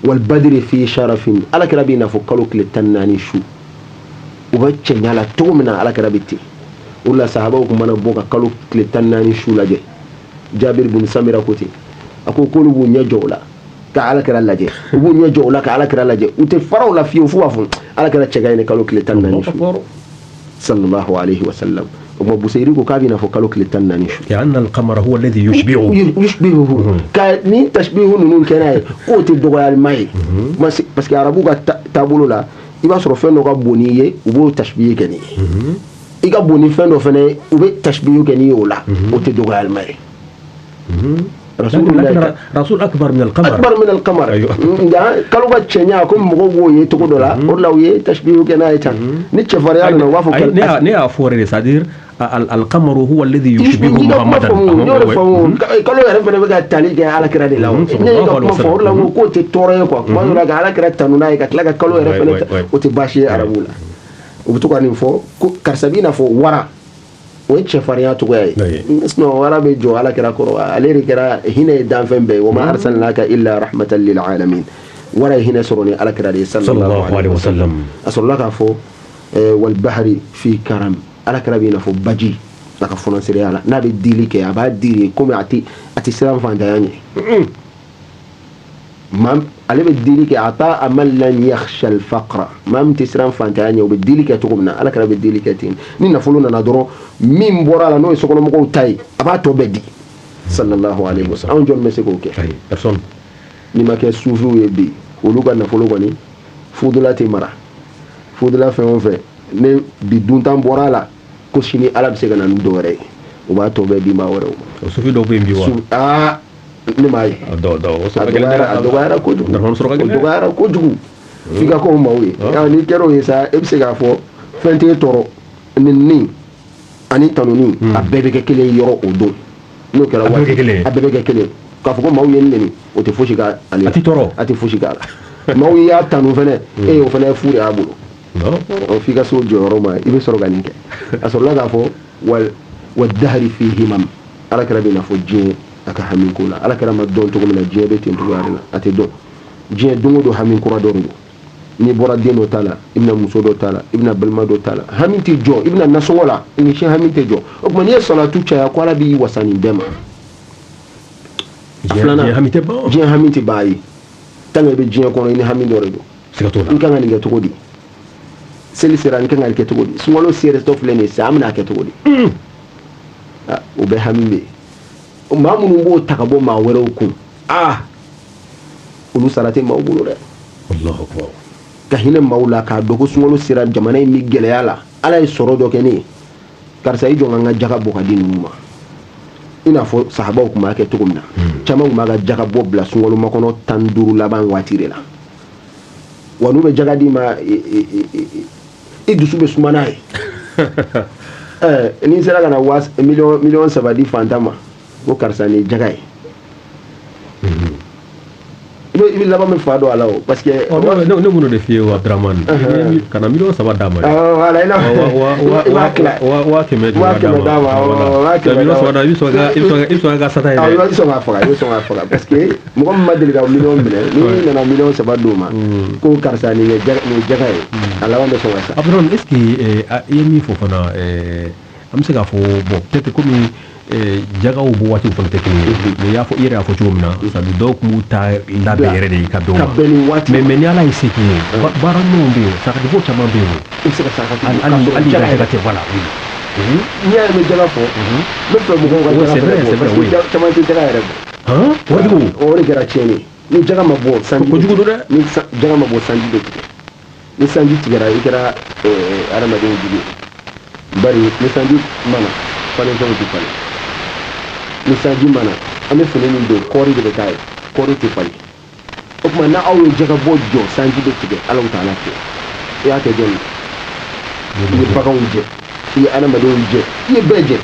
Wal badri fi sharafin, alakira b'i n'a fɔ kalo tile 14 su, u bɛ cɛɲa la cogo min na, alakira bɛ ten. O la sahabaw tun mana bɔ ka kalo tile 14 su lajɛ, Jabir bin Samira ko ten, a ko k'olu b'u ɲɛ jɔ o la ka alakira lajɛ, u b'u ɲɛ jɔ o la ka alakira lajɛ, u tɛ fara o la fiyewu f'u b'a fɔ alakira cɛ ka ɲi ni kalo tile 14 su, sallallahu alaihi wa sallam. O tuma Buseyiri ko k'a b'i n'a fɔ kalo tile 14 su. Li'anna al-qamara huwa alladhi yushbihu yushbihuhu, ka ni tashbihu ninnu kɛ n'a ye, k'o tɛ dɔgɔyalima ye, parce que arabu ka taabolo la, i b'a sɔrɔ fɛn dɔ ka bon n'i ye, u b'o tashbihi kɛ n'i ye. I ka bon ni fɛn dɔ fana ye, u bɛ tashbihi kɛ n'i ye o la, o tɛ dɔgɔyalima ye. Rasul akbar min al-qamar, akbar min al-qamar. Nka kalo ka cɛɲa ko mɔgɔw b'o ye cogo dɔ la, o de la u ye tashbihu kɛ n'a ye tan. Ni cɛfarinya nana, u b'a fɔ ne y'a fɔ de, c'est à dire al-qamaru huwa alladhi yushbihu Muhammadan. N y'o de faamu. Kalo yɛrɛ fana bɛ ka tali kɛ alakira de la. O ne y'i ka kuma fɔ, o de la n ko k'o tɛ tɔɔrɔ ye quoi. Kuma dɔ la, ka alakira tanu n'a ye, ka tila ka kalo yɛrɛ fana, o tɛ baasi ye arabu la. U bɛ to ka nin fɔ ko karisa b'i n'a fɔ wara, o ye cɛfarinya cogoya ye. Sinon wara bɛ jɔ ala kira kɔrɔ, ale de kɛra hinɛ ye danfɛn bɛɛ ye. Wa ma arsalnaka illa rahmatan lil alamin. Wara ye hinɛ sɔrɔ ni ala kira de ye, sallallahu alaihi wasallam. A sɔrɔla k'a fɔ wal bahri fi karam, ala kira b'i n'a fɔ baji a ka fɔnɔsereya la. N'a bɛ dili kɛ, a b'a dili komi a tɛ siran fantanya ɲɛ. Maa ale bɛ dili kɛ, ata man lam yakhsha al faqra, maa min tɛ siran fantanya ɲɛ, o bɛ dili kɛ cogo min na, ala kira bɛ dili kɛ ten. Ni nafolo nana dɔrɔn, min bɔra a la n'o ye sokɔnɔmɔgɔw ta ye, a b'a tɔ bɛɛ di, sallallahu alaihi wasallam. Anw jɔn bɛ se k'o kɛ? Personne. N'i ma kɛ sufiw ye bi, olu ka nafolo kɔni fudula tɛ mara, fudula fɛn o fɛn ne bi duntan bɔra a la, ko sini ala bɛ se ka na ni dɔ wɛrɛ ye, u b'a tɔ bɛɛ di maa wɛrɛw ma. Sufi dɔw bɛ yen bi wa? Aa, ne m'a ye. A dɔgɔyara kojugu, o dɔgɔyara kojugu. F'i ka k'o maaw ye. N'i kɛra o ye sa, e bɛ se k'a fɔ fɛn t'e tɔɔrɔ. Nin ani tanuni, a bɛɛ bɛ kɛ kelen yɔrɔ o don. N'o kɛra waati, a bɛɛ bɛ kɛ kelen. K'a fɔ ko maaw ye n neni, o tɛ fosi k'a la, a tɛ tɔɔrɔ, a tɛ fosi k'a la. Maaw y'a tanu fɛnɛ, e o fɛnɛ ye fu de y'a bolo. F'i ka s'o jɔyɔrɔ ma, i bɛ sɔrɔ ka nin kɛ. A sɔrɔla k'a fɔ wa dahri fi himam, ala kira bɛ n'a fɔ diɲɛ a ka hami ko la. Ala kira ma dɔn cogo min na, diɲɛ bɛ ten cogoya de la, a tɛ dɔn. Diɲɛ don o don hami kura dɔ de don. N'i bɔra den dɔ ta la, i bɛna muso dɔ ta la, i bɛna balima dɔ ta la, hami tɛ jɔ. I bɛna nasɔngɔ la, i ni si hami tɛ jɔ. O tuma n'i ye salatu caya, ko ala b'i wasa nin bɛɛ ma. Filanan, hami tɛ ban, diɲɛ hami tɛ ban ye. Tant que i bɛ diɲɛ kɔnɔ, i ni hami dɔ de don. Siga t'o la. N kan ka nin kɛ cogo di? Seli sera, n kan ka nin kɛ cogo di? Sunkalo seretɔ filɛ nin ye sisan, an bɛna a kɛ cogo di? O bɛɛ hami bɛ yen. Maa minnu b'o ta ka bɔ maa wɛrɛw kun, aa, olu sara tɛ maaw bolo dɛ. Allahu akbar. Ka hinɛ maaw la, k'a dɔn ko sunkalo sera, jamana in bɛ gɛlɛya la, ala ye sɔrɔ dɔ kɛ ne ye, karisa i jɔ n ka jaga bɔ ka di ninnu ma. I n'a fɔ sahabaw tun b'a kɛ cogo min na, caman tun b'a ka jaga bɔ bila sunkalo makɔnɔ 15 laban waati de la. Wa n'u bɛ jaga d'i ma, i dusu bɛ suma n'a ye. N'i sera ka na miliyɔn 3 di fantan ma, ko karisa nin ye jaga ye, i bɛ laban bɛ fa don a la o, parce que ne b'o de f'i ye wa, Abdramane, ka na miliyɔn 3 d'a ma. Voilà, i b'a tila 100 000 100 000 d'a ma, 100 000 miliyɔn 3 d'a ma, i bɛ sɔn ka sata ye dɛ. I bɛ sɔn k'a faga, i bɛ sɔn k'a faga, parce que mɔgɔ min ma deli ka miliyɔn minɛ, n'i nana miliyɔn 3 d'o ma, ko karisa nin ye jaga ye, a laban bɛ sɔn ka sa. Abdramane, est ce que i ye min fɔ fana, an bɛ se k'a fɔ bon, peut-être komi jagaw bɔ waatiw fana tɛ kelen ye, mais i y'a fɔ, i yɛrɛ y'a fɔ cogo min na, c'est à dire dɔw tun b'u ta labɛn yɛrɛ de ka bɛn o ma. Ka bɛn ni waati. Mais ni ala ye se k'i ye, baara ɲumanw bɛ yen, sarakatibɔ caman bɛ yen. I bɛ se ka saraka. Hali jaga tɛ, voilà, oui. N'i y'a ye n bɛ jaga fɔ, n bɛ fɛ mɔgɔw ka jaga fɛnɛ bɔ, parce que caman tɛ jaga yɛrɛ bɔ. Wajibu. O de kɛra tiɲɛni ye. Ni jaga ma bɔ, sanji. Kojugu don dɛ. Ni jaga ma bɔ, sanji bɛ tigɛ. Ni sanji tigɛra, i kɛra adamadenw jugu ye. Bari ni sanji ma na, falenfɛnw tɛ falen. Ni sanji ma na, an bɛ fini min don, kɔɔri de bɛ k'a ye, kɔɔri tɛ falen. O tuma na aw ye jagabɔ jɔ, sanji bɛ tigɛ. Ala taala fɛ, i y'a kɛ jɔn ye? I ye baganw jɛ, i ye adamadenw jɛ, i ye bɛɛ jɛ.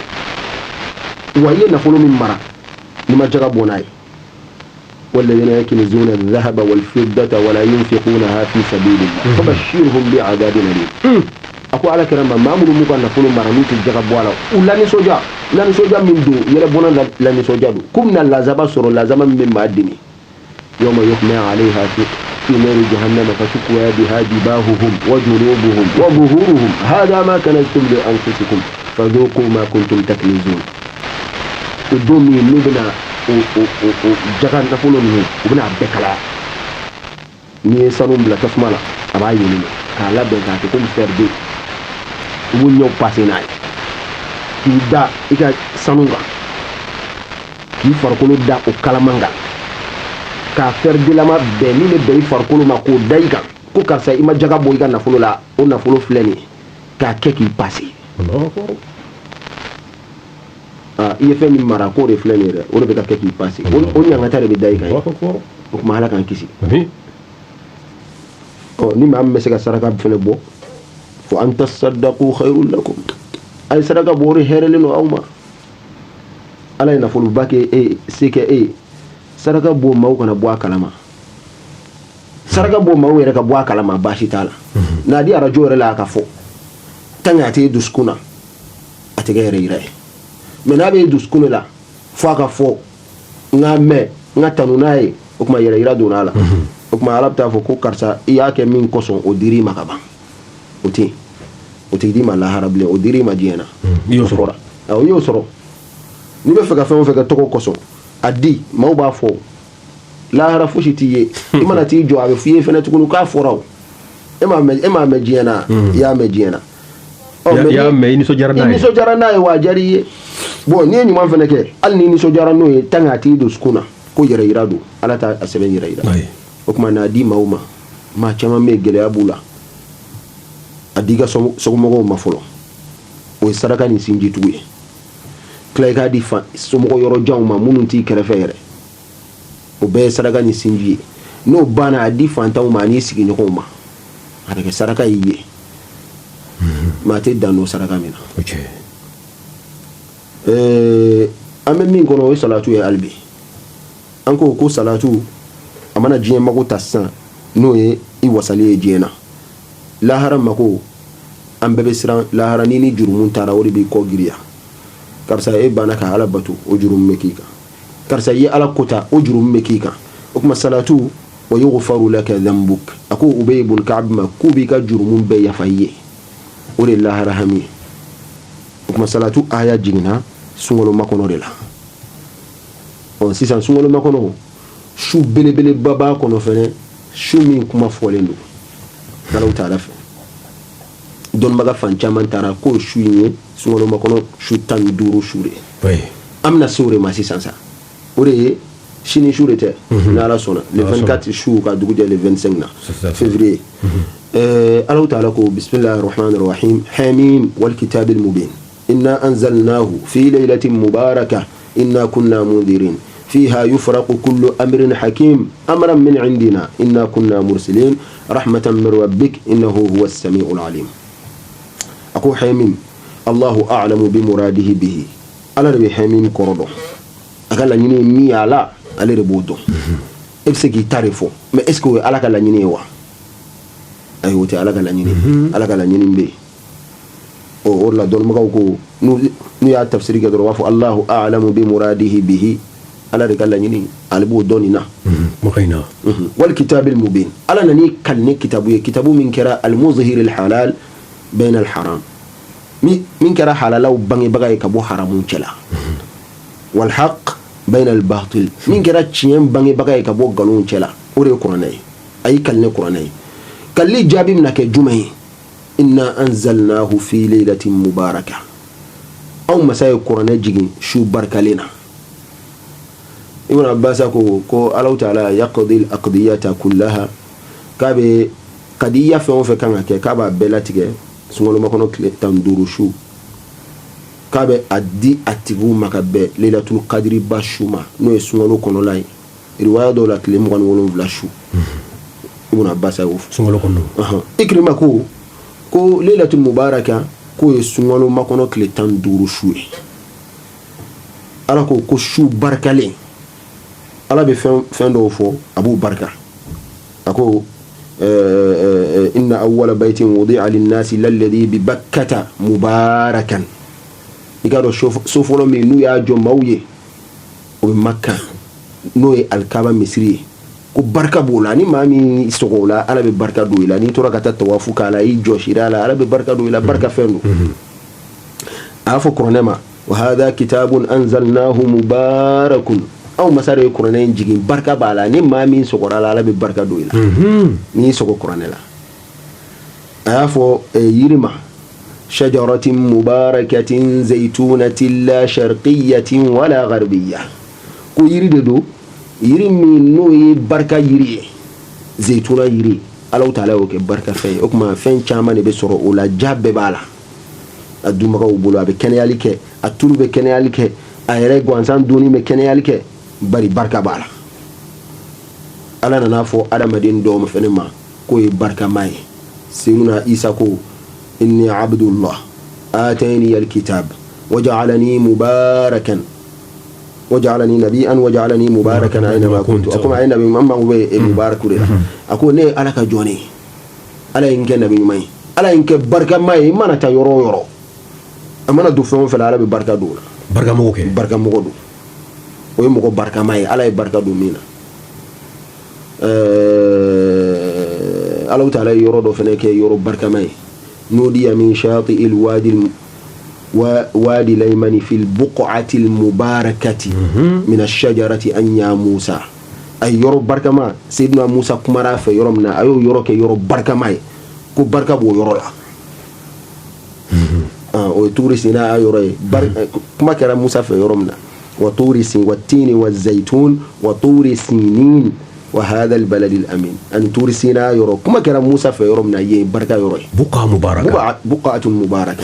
Wa i ye nafolo min mara, n'i ma jaga bɔ n'a ye, والذين يكنزون الذهب والفضة ولا ينفقونها في سبيل الله فبشرهم بعذاب أليم. A ko ala kira ma, maa minnu m'u ka nafolo mara, n'u tɛ jaga bɔ a la, u lanisɔndiya, lanisɔndiya min don, yɛrɛbɔnna lanisɔndiya don, k'u bɛna lazaba sɔrɔ, lazaba min bɛ maa dimi. يوم يحمى عليها في نار جهنم فتكوى بها جباههم وجنوبهم وظهورهم هذا ما كنزتم لأنفسكم فذوقوا ما كنتم تكنزون. O don min n'u bɛna o jaga nafolo ninnu, u bɛna a bɛɛ kalaya. N'i ye sanu bila tasuma la, a b'a yɛlɛma k'a labɛn k'a kɛ komi fer de, u b'u ɲɛw pase n'a ye, k'i da i ka sanu kan, k'i farikolo da o kalaman kan, k'a fer delama bɛn min bɛ bɛn i farikolo ma, k'o da i kan, ko karisa, i ma jaga bɔ i ka nafolo la, o nafolo filɛ nin ye, k'a kɛ k'i pase. I ye fɛn min mara, k'o de filɛ nin ye dɛ, o de bɛ ka kɛ k'i pase, o ɲangata de bɛ da i kan. O tuma Ala k'an kisi. Ɔ, ni maa min bɛ se ka saraka fɛnɛ bɔ, وأن تصدقوا خير لكم. A ye saraka bɔ, o de hɛrɛlen don aw ma. Ala ye nafoloba kɛ e se kɛ e ye, saraka bɔ, maaw kana bɔ a kalama. Saraka bɔ, maaw yɛrɛ ka bɔ a kalama, baasi t'a la. N'a di arajo yɛrɛ la, a ka fɔ, tant que a t'e dusukun na, a tɛ kɛ yɛrɛ yira ye. Mais n'a bɛ dusukun de la, fo a ka fɔ, n ka mɛn, n ka tanu n'a ye, o tuma yɛrɛ yira donna a la. O tuma Ala bɛ taa fɔ ko karisa, i y'a kɛ min kosɔn, o dir'i ma ka ban, o tɛ yen, o tɛ d'i ma lahara bilen, o dir'i ma diɲɛ na. I y'o sɔrɔ. Awɔ, i y'o sɔrɔ. N'i bɛ fɛ ka fɛn o fɛn kɛ tɔgɔ kosɔn, a di maaw b'a fɔ, lahara fosi t'i ye. I mana t'i jɔ, a bɛ f'i ye fɛnɛ tuguni k'a fɔra. O e m'a mɛn, e m'a mɛn diɲɛ na, i y'a mɛn diɲɛ na. I y'a mɛn, i nisɔndiyara n'a ye. I nisɔndiyara n'a ye wa, a diyara i ye. Bon, n'i ye ɲuman fɛnɛ kɛ, hali n'i nisɔndiyara n'o ye, tant que a t'i dusukun na ko yɛrɛ yira don, Ala t'a sɛbɛn yɛrɛ yira. O tuma n'a di maaw ma, maa caman bɛ yen, gɛlɛya b'u la, a di i ka somɔgɔw ma fɔlɔ, o ye saraka ni sinjitugu ye. Tila i k'a di somɔgɔ yɔrɔ janw ma, minnu t'i kɛrɛfɛ yɛrɛ, o bɛɛ ye saraka ni sinji ye. N'o banna, a di fantanw ma ani sigiɲɔgɔnw ma, a bɛ kɛ saraka y'i ye. Maa tɛ dan n'o saraka min na. An bɛ min kɔnɔ, o ye salatu ye. Hali bi an ko ko salatu, a mana diɲɛ mago ta sisan, n'o ye i wasali ye diɲɛ na, lahara mako, an bɛɛ bɛ siran lahara. Ni ni jurumu taara, o de b'i kɔ giriya. Karisa, e banna ka Ala bato, o jurumu bɛ k'i kan. Karisa, i ye Ala kota, o jurumu bɛ k'i kan. O tuma salatu, ويغفر لك ذنبك. A ko Ubay ibn Ka'b ma k'u b'i ka jurumu bɛɛ yafa i ye, o de ye lahara hami ye. O tuma salatu aya jiginna sunkalo makɔnɔ de la. Ɔ, sisan sunkalo makɔnɔ su belebeleba b'a kɔnɔ fɛnɛ, su min kuma fɔlen don Ala taala fɛ. Dɔnnibaga fan caman taara k'o su in ye sunkalo makɔnɔ su 15 su de ye. An bɛna se o de ma sisan sa, o de ye sini su de tɛ, ni Ala sɔnna, le 24 su ka dugu jɛ le 25 na février. Ala taala ko: بسم الله الرحمن الرحيم حم والكتاب المبين إنا أنزلناه في ليلة مباركة إنا كنا منذرين فيها يفرق كل أمر حكيم أمرا من عندنا إنا كنا مرسلين رحمة من ربك إنه هو السميع العليم. A ko حم، الله أعلم بمراده به. Ala de bɛ حم kɔrɔ dɔn, a ka laɲini ye min ye, a la, ale de b'o dɔn. E bɛ se k'i ta de fɔ, mais est ce que o ye Ala ka laɲini ye wa? Ayi, o tɛ Ala ka laɲini ye. Ala ka laɲini bɛ yen. O de la dɔnnibagaw ko, n'u y'a tafsiri kɛ dɔrɔn, u b'a fɔ الله أعلم بمراده به. Ala de ka laɲini, ale b'o dɔn nin na. والكتاب المبين. Ala nan'i kali ni kitabu ye, kitabu min kɛra المظهر الحلال بين الحرام, min kɛra halalaw bangebaga ye ka bɔ haramu cɛla, والحق بين الباطل, min kɛra tiɲɛ bangebaga ye ka bɔ nkalonw cɛla, o de ye kuranɛ ye. A y'i kali ni kuranɛ ye. Kalili jaabi bɛna kɛ jumɛn ye? إنا أنزلناه في ليلة مباركة. Anw masa ye kuranɛ jigin su barikalen na. Ibn Abbas ko Ala taala يقضي الأقضية كلها, k'a bɛ kadiya fɛn o fɛn kan ka kɛ, k'a b'a bɛɛ latigɛ sunkalo makɔnɔ tile 15 su. K'a bɛ a di a tigiw ma ka bɛn Laylatul Qadri ba su ma, n'o ye sunkalo kɔnɔla ye. Riwaya dɔw la, tile 27 su. Ibn Abbas y'o fɔ. Sunkalo kɔnɔ. Ikrima ko Laylatul Mubaraka k'o ye sunkalo makɔnɔ tile 15 su ye. Ala ko su barikalen. Ala bɛ fɛn dɔw fɔ, a b'u barika. A ko inna awwala baytin wudi'a linnasi lalladhi bi Bakkata mubarakan. I k'a dɔn so fɔlɔ min n'u y'a jɔ maaw ye, o bɛ Makka, n'o ye Alikaba misiri ye, ko barika b'o la. Ni maa min sɔgɔ o la, Ala bɛ barika don i la. N'i tora ka taa tawafu k'a la, i jɔsira a la, Ala bɛ barika don i la. Barika fɛn don. A y'a fɔ kuranɛ ma: wa hadha kitabun anzalnahu mubarakun. Anw masa de ye kuranɛ in jigin, barika b'a la. Ni maa min sɔgɔra a la, Ala bɛ barika don i la n'i sɔgɔ kuranɛ la. A y'a fɔ yiri ma: shajaratin mubarakatin zaytunatin la sharqiyatin wala gharbiyya. Ko yiri de don, yiri min n'o ye barika yiri ye, zeytuna yiri. Ala taala y'o kɛ barika fɛn ye. O tuma fɛn caman de bɛ sɔrɔ o la, ja bɛɛ b'a la a dunbagaw bolo. A bɛ kɛnɛyali kɛ, a tulu bɛ kɛnɛyali kɛ, a yɛrɛ gansan dunni bɛ kɛnɛyali kɛ, bari barika b'a la. Ala nana fɔ adamaden dɔw fɛnɛ ma k'o ye barikama ye. Seyduna Isa ko: inni abdullah atani alkitab waja'alani mubarakan waja'alani nabiyan waja'alani mubarakan aynama kuntu. A ko a ye nabi ɲuman, mago bɛ mubaraku de la. A ko ne ye Ala ka jɔn ye, Ala ye n kɛ nabi ɲuman ye, Ala ye n kɛ barikama ye. I mana taa yɔrɔ o yɔrɔ, a mana don fɛn o fɛn la, Ala bɛ barika don o la. Barikamɔgɔ kɛ. Barikamɔgɔ don, o ye mɔgɔ barikama ye, Ala ye barika don min na. Ala taala ye yɔrɔ dɔ fana kɛ yɔrɔ barikama ye: nudiya min shati'il wadi wadi laymani fil buq'ati al mubarakati min ash-shajarati an ya Musa. A ye yɔrɔ barikama, Seydina Musa kumara a fɛ yɔrɔ min na, a y'o yɔrɔ kɛ yɔrɔ barikama ye, ko barika b'o yɔrɔ la. O ye Turi Sina yɔrɔ ye. Kuma kɛra Musa fɛ yɔrɔ min na: wa turi sin wa tini wa zaitun wa turi sinin wa hadha al balad al amin. Ani Turi Sina yɔrɔ, kuma kɛra Musa fɛ yɔrɔ min na, yen barika yɔrɔ ye. Buqa mubaraka. Buqatun mubaraka.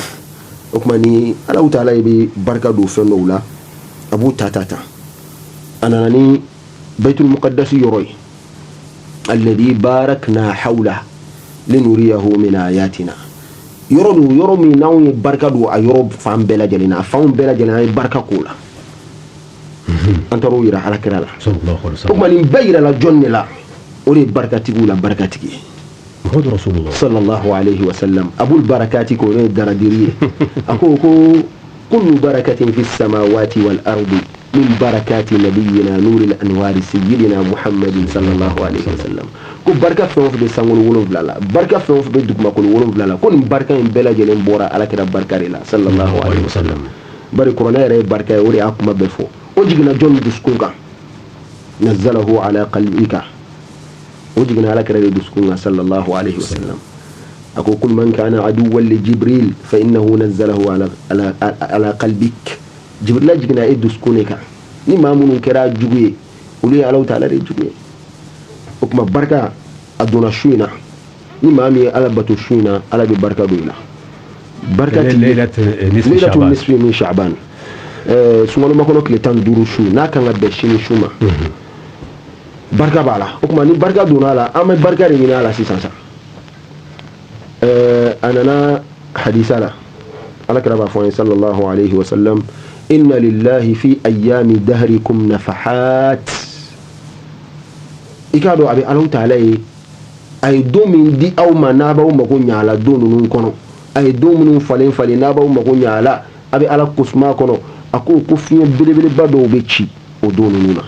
O tuma ni Ala taala bɛ barika don fɛn dɔw la, a b'u ta ta ta. A nana ni Baitul Muqaddas yɔrɔ ye: alladhi barakna hawla linuriyahu min ayatina. Yɔrɔ don, yɔrɔ min n'anw ye barika don a yɔrɔ fan bɛɛ lajɛlen na, a fanw bɛɛ lajɛlen, an ye barika k'o la. An taar'o yira Ala kira la. O tuma nin bɛɛ yirala jɔn de la? O de ye barikatigiw la barikatigi ye, Muhammadu Rasulullah sallallahu alayhi wa sallam. Abul barakati ko, n'o ye daradiri ye, a ko kullu barakatin fi samawati wal ardi min barakati nabiyina nuril anwari sayyidina Muhammadin sallallahu alayhi wa sallam. Ko barika fɛn o fɛn bɛ sankolo 7 la, barika fɛn o fɛn bɛ dugumakolo 7 la, ko nin barika in bɛɛ lajɛlen bɔra Ala kira barika de la sallallahu alayhi wa sallam. Bari kuranɛ yɛrɛ ye barika ye, o de y'a kuma bɛɛ fɔ. O jiginna jɔn dusukun kan? Nazzalahu ala qalbika. O jiginna Ala kira de dusukun kan sallallahu alayhi wa sallam. A ko kul man kana aduwwan li Jibril fa innahu nazzalahu ala qalbik. Jibrila jiginna e dusukun de kan. Ni maa minnu kɛra jugu ye, olu ye Ala taala de jugu ye. O tuma barika a donna su in na. Ni maa min ye Ala bato su in na, Ala bɛ barika don i la. Barika Laylatul nisfi min Sha'ban, sunkalo makɔnɔ tile 15 su, n'a kan ka bɛn sini su ma, barika b'a la. O tuma ni barika donna a la, an bɛ barika de ɲini a la sisan sa. A nana hadisa la, Ala kira b'a fɔ an ye sallallahu alayhi wa sallam: inna lillahi fi ayyami dahrikum nafahat. I k'a dɔn a bɛ Ala taala ye, a ye don min di aw ma, n'a b'aw mago ɲa a la don ninnu kɔnɔ, a ye don minnu falen falen, n'a b'aw mago ɲa a la, a bɛ Ala kosuma kɔnɔ. A ko fiɲɛ belebeleba dɔw bɛ ci o don ninnu na: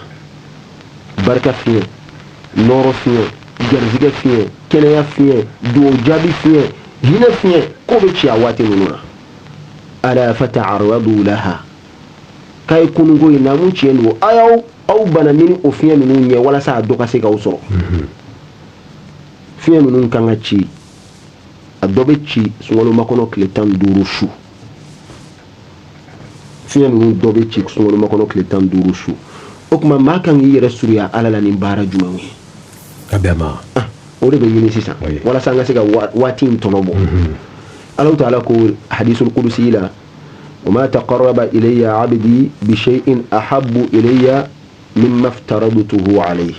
barika fiɲɛ, nɔɔrɔ fiɲɛ, garizigɛ fiɲɛ, kɛnɛya fiɲɛ, dugawu jaabi fiɲɛ, hinɛ fiɲɛ, k'o bɛ ci a waati ninnu na. Ala fata'arradu laha. K'a ye kununko ye naamu, tiɲɛ don, a y'aw aw bana ni o fiɲɛ ninnu ɲɛ walasa a dɔ ka se k'aw sɔrɔ. Fiɲɛ ninnu kan ka ci, a dɔ bɛ ci sunkalo makɔnɔ tile 15 su. Fiɲɛ ninnu dɔ bɛ ci sunkalo makɔnɔ tile 15 su. O tuma maa kan k'i yɛrɛ surunya Ala la ni baara jumɛnw ye? Ka bɛn ma. O de bɛ ɲini sisan walasa an ka se ka waati in tɔnɔ bɔ. Ala taala ko hadisul kudusi la: Wa ma taqarraba ilayya abdi bi shay'in ahabbu ilayya mimma aftaradtuhu alayhi.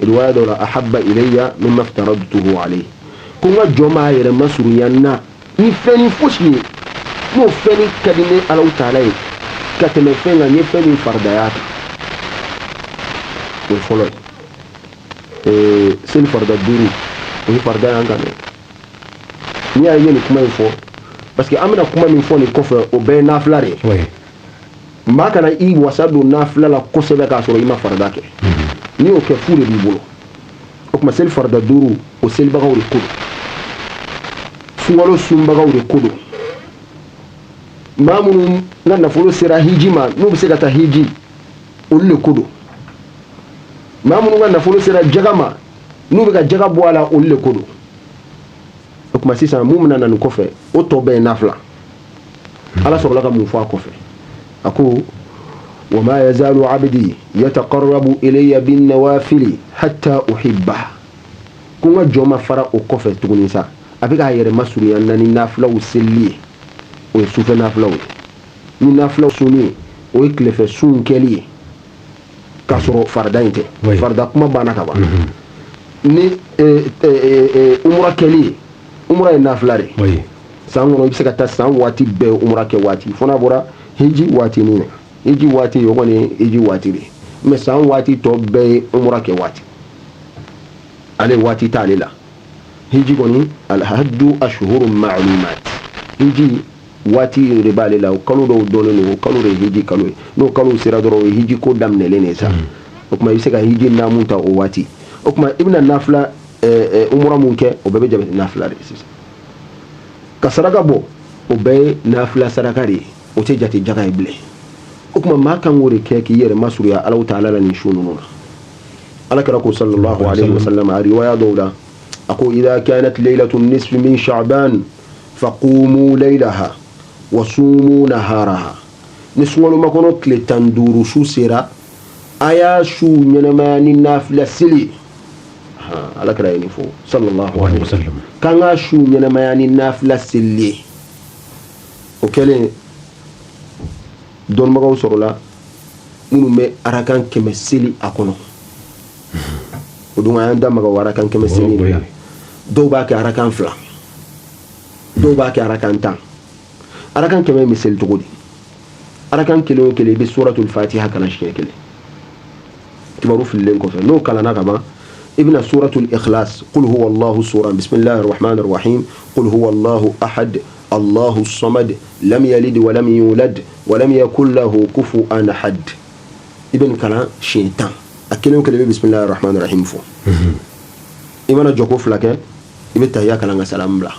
Riwaya dɔ la, ahabba ilayya mimma aftaradtuhu alayhi, ko n ka jɔn m'a yɛrɛ masurunya n na ni fɛn ni fosi ye, n'o fɛn ni ka di ne Alahu taala ye ka tɛmɛ fɛn kan n ye fɛn min faridaya kan. O ye fɔlɔ ye. Seli farida duuru, o ye farida y'an kan dɛ. N'i y'a ye nin kuma in fɔ, parce que an bɛna kuma min fɔ nin kɔfɛ, o bɛɛ ye nafila de ye. Maa kana i wasa don nafila la kosɛbɛ k'a sɔrɔ i ma farida kɛ. N'i y'o kɛ, fu de b'i bolo. O tuma, seli farida duuru, o selibagaw de ko don, sunkalo sunbagaw de ko don, maa minnu ka nafolo sera hiji ma, n'u bɛ se ka taa hiji, olu de ko don, maa minnu ka nafolo sera jaga ma, n'u bɛ ka jaga bɔ a la, olu de ko don. O tuma sisan, mun bɛna na nin kɔfɛ, o tɔ bɛɛ ye nafila. Ala sɔrɔla ka mun fɔ a kɔfɛ? A ko: wa ma yazalu abdi yataqarrabu ilayya bin nawafili hatta uhibbah. Ko n ka jɔn ma fara o kɔfɛ tuguni sa, a bɛ k'a yɛrɛ masurunya n na ni nafilaw selili ye, o ye sufɛ nafilaw ye, ni nafilaw sunni ye, o ye tilefɛ sun kɛli ye k'a sɔrɔ farida in tɛ. Farida kuma banna ka ban. Ni umura kɛli ye, umura ye nafila de ye. San kɔnɔ, i bɛ se ka taa san waati bɛɛ umura kɛ waati, fo n'a bɔra hiji waati nin na. Hiji waati, o kɔni ye hiji waati de ye, mais san waati tɔ bɛɛ ye umura kɛ waati. Ale waati t'ale la. Hiji kɔni, alhajju ashhurun ma'lumat, hiji waati de b'ale la, o kalo dɔw dɔnnen don, o kalo de ye hiji kalo ye. N'o kalo sera dɔrɔn, o ye hiji ko daminɛlen de ye sa. O tuma, i bɛ se ka hiji naamu ta o waati. O tuma, i bɛna nafila umura mun kɛ, o bɛɛ bɛ jate nafila de ye sisan. Ka saraka bɔ, o bɛɛ ye nafila saraka de ye, o tɛ jate jaga ye bilen. O tuma, maa kan k'o de kɛ k'i yɛrɛ masurunya Alahu taala la nin su ninnu na. Ala kira ko, sallallahu alaihi wasallam, a riwaya dɔw la, a ko: idha kanat laylatu nisfi min sha'ban faqumu laylaha wa sumu naharaha. Ni sunkalo makɔnɔ tile 15 su sera, a y'a su ɲɛnamaya ni nafila seli. Ala kira ye nin fɔ, sallallahu alaihi wasallam, k'an ka su ɲɛnamaya ni nafila seli ye. O kɛlen, dɔnnibagaw sɔrɔla minnu bɛ arakan 100 seli a kɔnɔ. O dun, an y'an da maga o arakan 100 seli in la. Dɔw b'a kɛ arakan 2, dɔw b'a kɛ arakan 10. Arakan 100 bɛ seli cogo di? Arakan kelen o kelen, i bɛ suratul fatiha kalan siɲɛ kelen, kibaru fililen kɔfɛ. N'o kalanna ka ban, i bɛna suratul ikhlas, qul huwa allahu sura, bismillahir rahmanir rahim, qul huwa allahu ahad, allahu samad, lam yalid wa lam yulad wa lam yakul lahu kufuwan ahad. I bɛ nin kalan siɲɛ 10. A kelen o kelen, i bɛ bismillahir rahmanir rahim fɔ. I mana jɔko fila kɛ, i bɛ tahiya kalan ka salamu bila.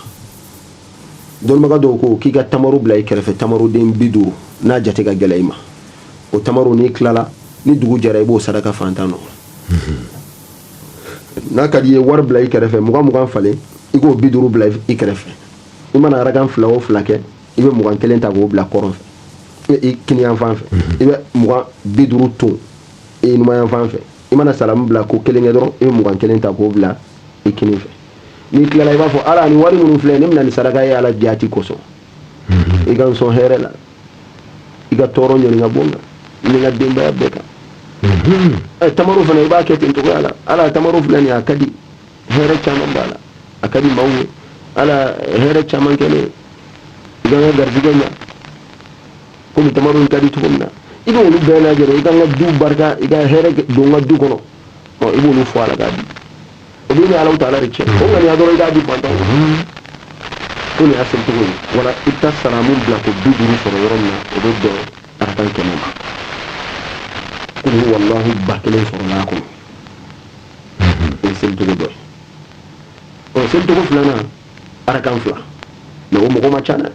Dɔnnibaga dɔw ko k'i ka tamaro bila i kɛrɛfɛ, tamaroden 50, n'a jate ka gɛlɛ i ma. O tamaro, n'i tilala, ni dugu jɛra, i b'o saraka fantan nɔ. N'a ka di i ye, wari bila i kɛrɛfɛ, 20 20 falen, i k'o 50 bila i kɛrɛfɛ. I mana arakan fila o fila kɛ, i bɛ 20 kelen ta k'o bila kɔrɔn fɛ, i kiniyan fan fɛ. I bɛ 20 50 ton i numanyan fan fɛ. I mana salamu bila ko kelen kɛ dɔrɔn, i bɛ 20 kelen ta k'o bila i kinin fɛ. N'i tilala, i b'a fɔ: Ala, ni wari minnu filɛ, ne bɛna nin saraka ye Ala jaati kosɔn. I ka n sɔn hɛrɛ la, i ka tɔɔrɔ ɲɔni ka bɔ n kan ni n ka denbaya bɛɛ kan. Tamaro fana, i b'a kɛ ten cogoya la. Ala, tamaro filɛ nin ye, a ka di, hɛrɛ caman b'a la, a ka di maaw ye. Ala, hɛrɛ caman kɛ ne ye, i ka n ka garijɛgɛ ɲa komi tamaro in ka di cogo min na. I bɛ olu bɛɛ lajɛlen, i ka n ka du barika, i ka hɛrɛ don n ka du kɔnɔ. Ɔ, i b'olu fɔ Ala k'a di. O b'i ni Alahu taala de cɛ. O ŋaniya dɔrɔn, i k'a di fantanw ma. Ko nin y'a seli cogo ye. Wala i bɛ taa salamu bila ko 50 sɔrɔ yɔrɔ min na, o bɛ bɛn arakan 100 ma. Ko ni walahu 1000 sɔrɔla a kɔnɔ, o ye seli cogo dɔ ye. Ɔ, seli cogo filanan, arakan 2, mais o mɔgɔ ma ca dɛ.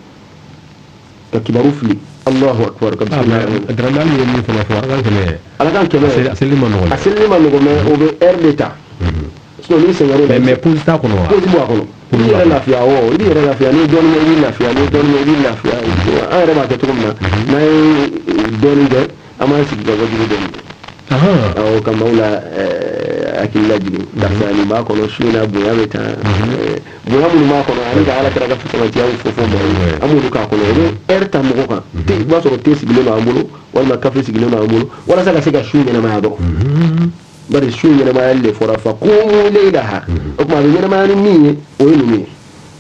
Ka kibaru fili, Allahu akbar, ka bisimilahi. Dramé ye min fana fɔ, arakan 100. Arakan 100. A selili ma nɔgɔn. A selili ma nɔgɔn, mais o bɛ heure de ta, sinon n'i sɛgɛnr'o la. Mais pause t'a kɔnɔ wa? Pause bɔ a kɔnɔ. I b'i yɛrɛ lafiya. Awɔ, i b'i yɛrɛ lafiya. N'i ye dɔɔnin kɛ, i b'i lafiya. N'i ye dɔɔnin kɛ, i b'i lafiya. An yɛrɛ b'a kɛ cogo min na, n'an ye dɔɔnin kɛ, an b'an sigi ka wajibi dɔɔnin kɛ. Awɔ, ka maaw la hakili lajigin karisa nin b'a kɔnɔ, su in na bonya bɛ taa, bonya minnu b'a kɔnɔ ani ka Ala kira ka fisamantiyaw fɔ fɔ mɔgɔw ye, an b'olu k'a kɔnɔ. O bɛ heure ta mɔgɔ kan, i b'a sɔrɔ te sigilen don an bolo walima kafe sigilen don an bolo walasa ka se ka su ɲɛnamaya dɔrɔn. Bari su ɲɛnamayali de fɔra faqumu laylaha. O tuma a bɛ ɲɛnamaya ni min ye, o ye ninnu ye.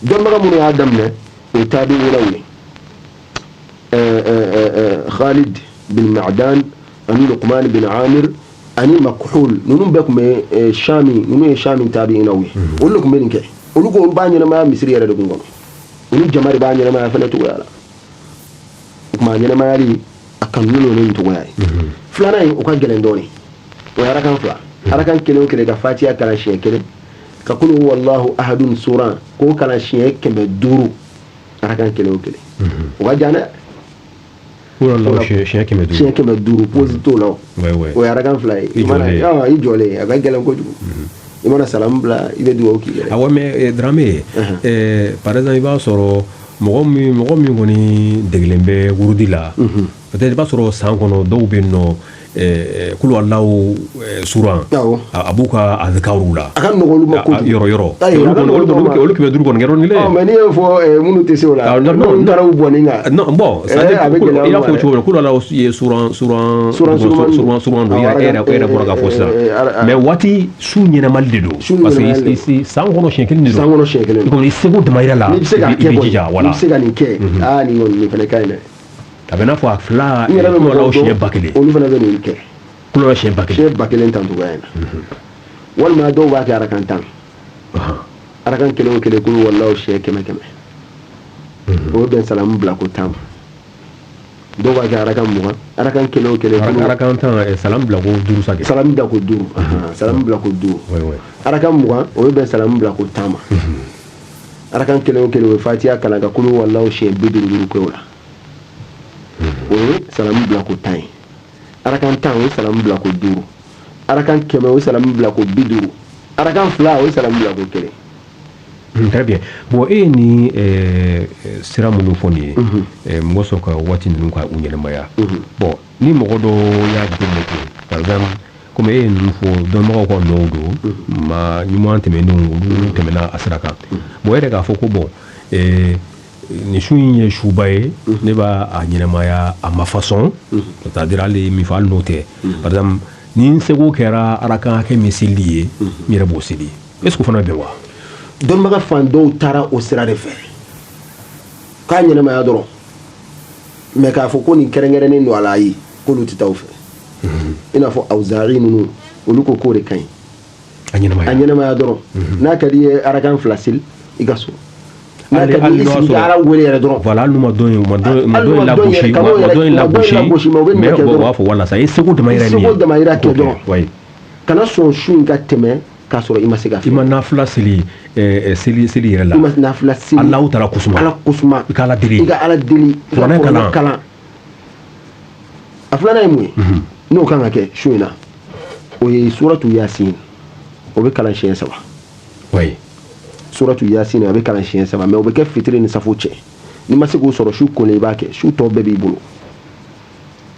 Dɔnbaga minnu y'a daminɛ, o ye tabi'unaw ye, Khalid bin Ma'dan ani Luqman bin Amir ani Makhul. Ninnu bɛɛ tun bɛ Shami, ninnu ye Shami tabi'inaw ye. Olu de tun bɛ nin kɛ. Olu ko olu b'a ɲɛnamaya misiri yɛrɛ de kun kɔnɔ, olu jama de b'a ɲɛnamaya fana cogoya la. O tuma a ɲɛnamayali a kanunen don ni nin cogoya ye. Filanan in, o ka gɛlɛn dɔɔnin, o ye arakan 2. Arakan kelen o kelen, ka fatiya kalan siɲɛ kelen, ka kulu wallahu ahadun suran k'o kalan siɲɛ 500, arakan kelen o kelen. O ka jan dɛ. Siɲɛ 500. Siɲɛ 500, pause t'o la. O ye arakan 2 ye. I mana i jɔlen, a ka gɛlɛn kojugu. I mana salamu bila, i bɛ dugawu k'i yɛrɛ. Awɔ, mais Dramé, par exemple, i b'a sɔrɔ mɔgɔ min kɔni degelen bɛ wurudi la, peut-être i b'a sɔrɔ san kɔnɔ dɔw bɛ yen nɔ, kulu Alahu suran, a b'u ka azikaruw la. A ka nɔgɔn olu ma kojugu. Yɔrɔ yɔrɔ. Olu 500 kɔni kɛra kelen. Mais n'i y'o fɔ minnu tɛ se o la, n'olu taara u bɔnni kan. Non, bon, c'est à dire, i y'a fɔ cogo min, kulu Alahu ye suran suran suran suran don, e yɛrɛ bɔra k'a fɔ sisan. Mais waati su ɲɛnamali de don. Parce que san kɔnɔ siɲɛ kelen de don. San kɔnɔ siɲɛ kelen. I kɔni i seko damayira la. N'i bɛ se k'a kɛ kɔni, n'i bɛ se ka nin kɛ, aa, nin kɔni, nin fana ka ɲi dɛ. A bɛ n'a fɔ a fila. N yɛrɛ bɛ mɔgɔw siɲɛ 1000. Olu fana bɛ nin kɛ. Kulu Alahu siɲɛ 1000. Siɲɛ 1000 tan cogoya in na. Walima dɔw b'a kɛ arakan 10. Arakan kelen o kelen, kulu walaw siɲɛ 100 100. O bɛ bɛn salamu bila ko 10 ma. Dɔw b'a kɛ arakan 20, arakan kelen o kelen. Arakan 10, salamu bila ko 5 sa kɛ. Salamu bila ko 5, salamu bila ko 5. Arakan 20, o bɛ bɛn salamu bila ko 10 ma. Arakan kelen o kelen, o ye fatiya kalan ka kulu walaw siɲɛ 50 kɛ o la. O ye salamu bila ko 10 ye. Arakan 10, o ye salamu bila ko 5. Arakan 100, o ye salamu bila ko 50. Arakan 2, o ye salamu bila ko 1. Très bien. Bon, e ye nin sira minnu fɔ nin ye, mɔgɔ sɔrɔ ka waati ninnu ka u ɲɛnamaya. Bon, ni mɔgɔ dɔ y'a jateminɛ ten, par exemple, komi e ye ninnu fɔ, dɔnbagaw ka nɔw don, maa ɲuman tɛmɛnenw, olu tɛmɛna a sira kan. Bon, e yɛrɛ k'a fɔ ko bon, nin su in ye suba ye, ne b'a a ɲɛnamaya à ma façon, c'est à dire hali min fɔ, hali n'o tɛ, par exemple, ni n seko kɛra arakan hakɛ min selili ye, n yɛrɛ b'o seli, est ce que o fana bɛ bɛn wa? Dɔnnibaga fan dɔw taara o sira de fɛ k'a ɲɛnamaya dɔrɔn, mais k'a fɔ ko nin kɛrɛnkɛrɛnnen don a la, ayi, k'olu tɛ taa o fɛ. I n'a fɔ Awza'i ninnu, olu ko k'o de ka ɲi. A ɲɛnamaya. A ɲɛnamaya dɔrɔn. N'a ka di i ye, arakan 2 seli i ka so. N'a ka di i sigi ka Ala wele yɛrɛ dɔrɔn. Voilà, hali n'u ma dɔn in, u ma dɔn in lagosi, u ma dɔn in lagosi, mais u b'a fɔ voilà, ça i seko damayira ye min ye. I seko damayira kɛ dɔrɔn. Kana sɔn su in ka tɛmɛ k'a sɔrɔ i ma se ka. I ma nafila seli, seli seli yɛrɛ la. I ma nafila seli. Alahu taala kosuma. Ala kosuma. I ka Ala deli. I ka Ala deli. I ka Kuranɛ kalan. A filanan ye mun ye? N'o kan ka kɛ su in na, o ye suratu Yasin, o bɛ kalan siɲɛ 3. Suratu Yasin, a bɛ kalan siɲɛ 3, mais o bɛ kɛ fitiri ni safo cɛ. N'i ma se k'o sɔrɔ, su kolen i b'a kɛ, su tɔ bɛɛ b'i bolo.